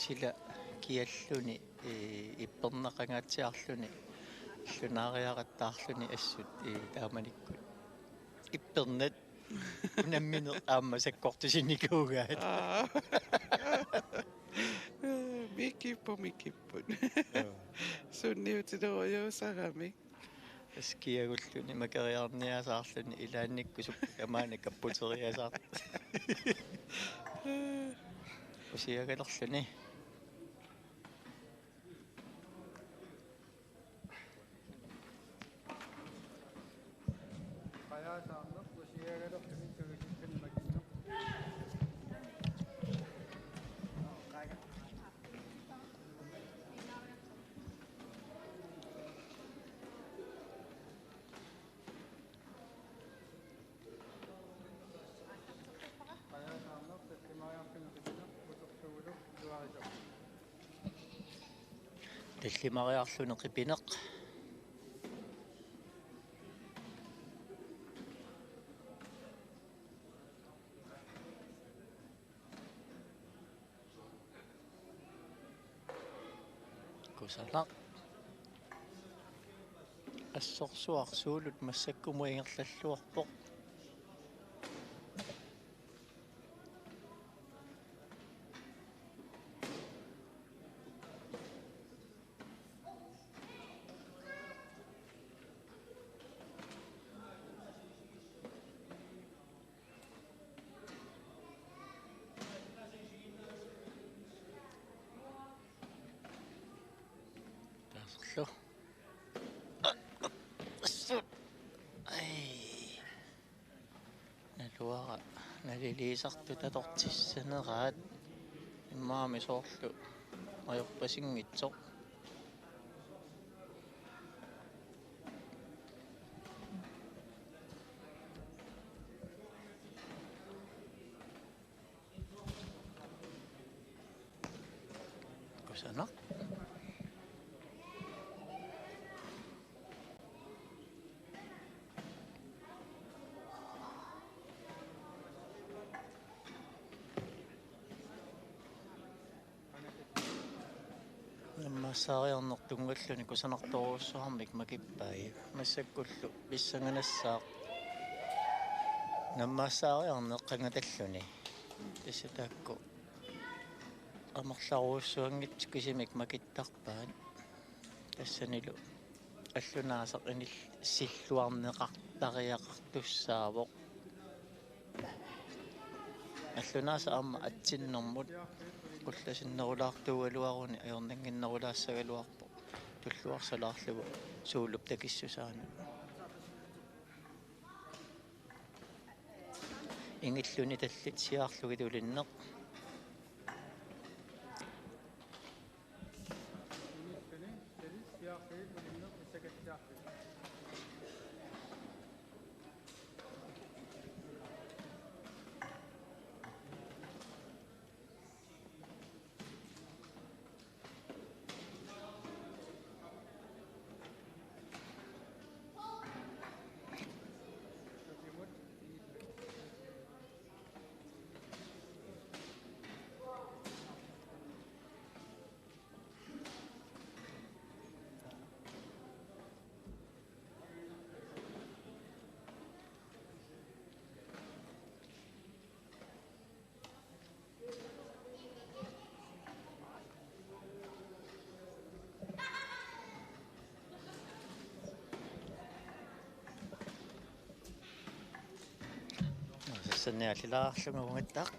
sila kialluni, ee, ipperneqangaatsiarluni, allunaariaqattaarluni assut, ee, taamanikkut. Ippernat unammineq aamma sakkortusinikuugaat. Aa. Mikipput, mikipput. Joo. Sunniutilerujuusarami. Tassa kiagulluni makeriarniasaarluni ilaannikkut sukkut tamaani kapputeriasaartut. Usiagalerluni. Tallimariarluni qipineq. Kusanaq. Assorsuaq Suulut massakkumut ingerlalluarpoq. Taaserlu. Ai. Naluara naliliisartut atortissaneraat, immaqa soorlu ajorpasinngitsoq. Kusanaq. Nammaassaariarneq tunngalluni kusanartorujussuarmik makippai. Massakkullu pissanganassaaq nammaassaariarneq qangatalluni. Tassa taakku amerlarujussuanngitsut kisimik makittarpaat. Tassanilu allunaasaq inilsilluarneqartariaqartussaavoq. Allunaasaq aamma atsinnermut qullasinnerulaartuugaluaruni ajornannginnerulaassagaluarpoq tulluarsalaarlugu Suulup takissusaanut. Ingilluni tallit siaarlugit ulinneq. Sassanniallilaarlunga ungattaq.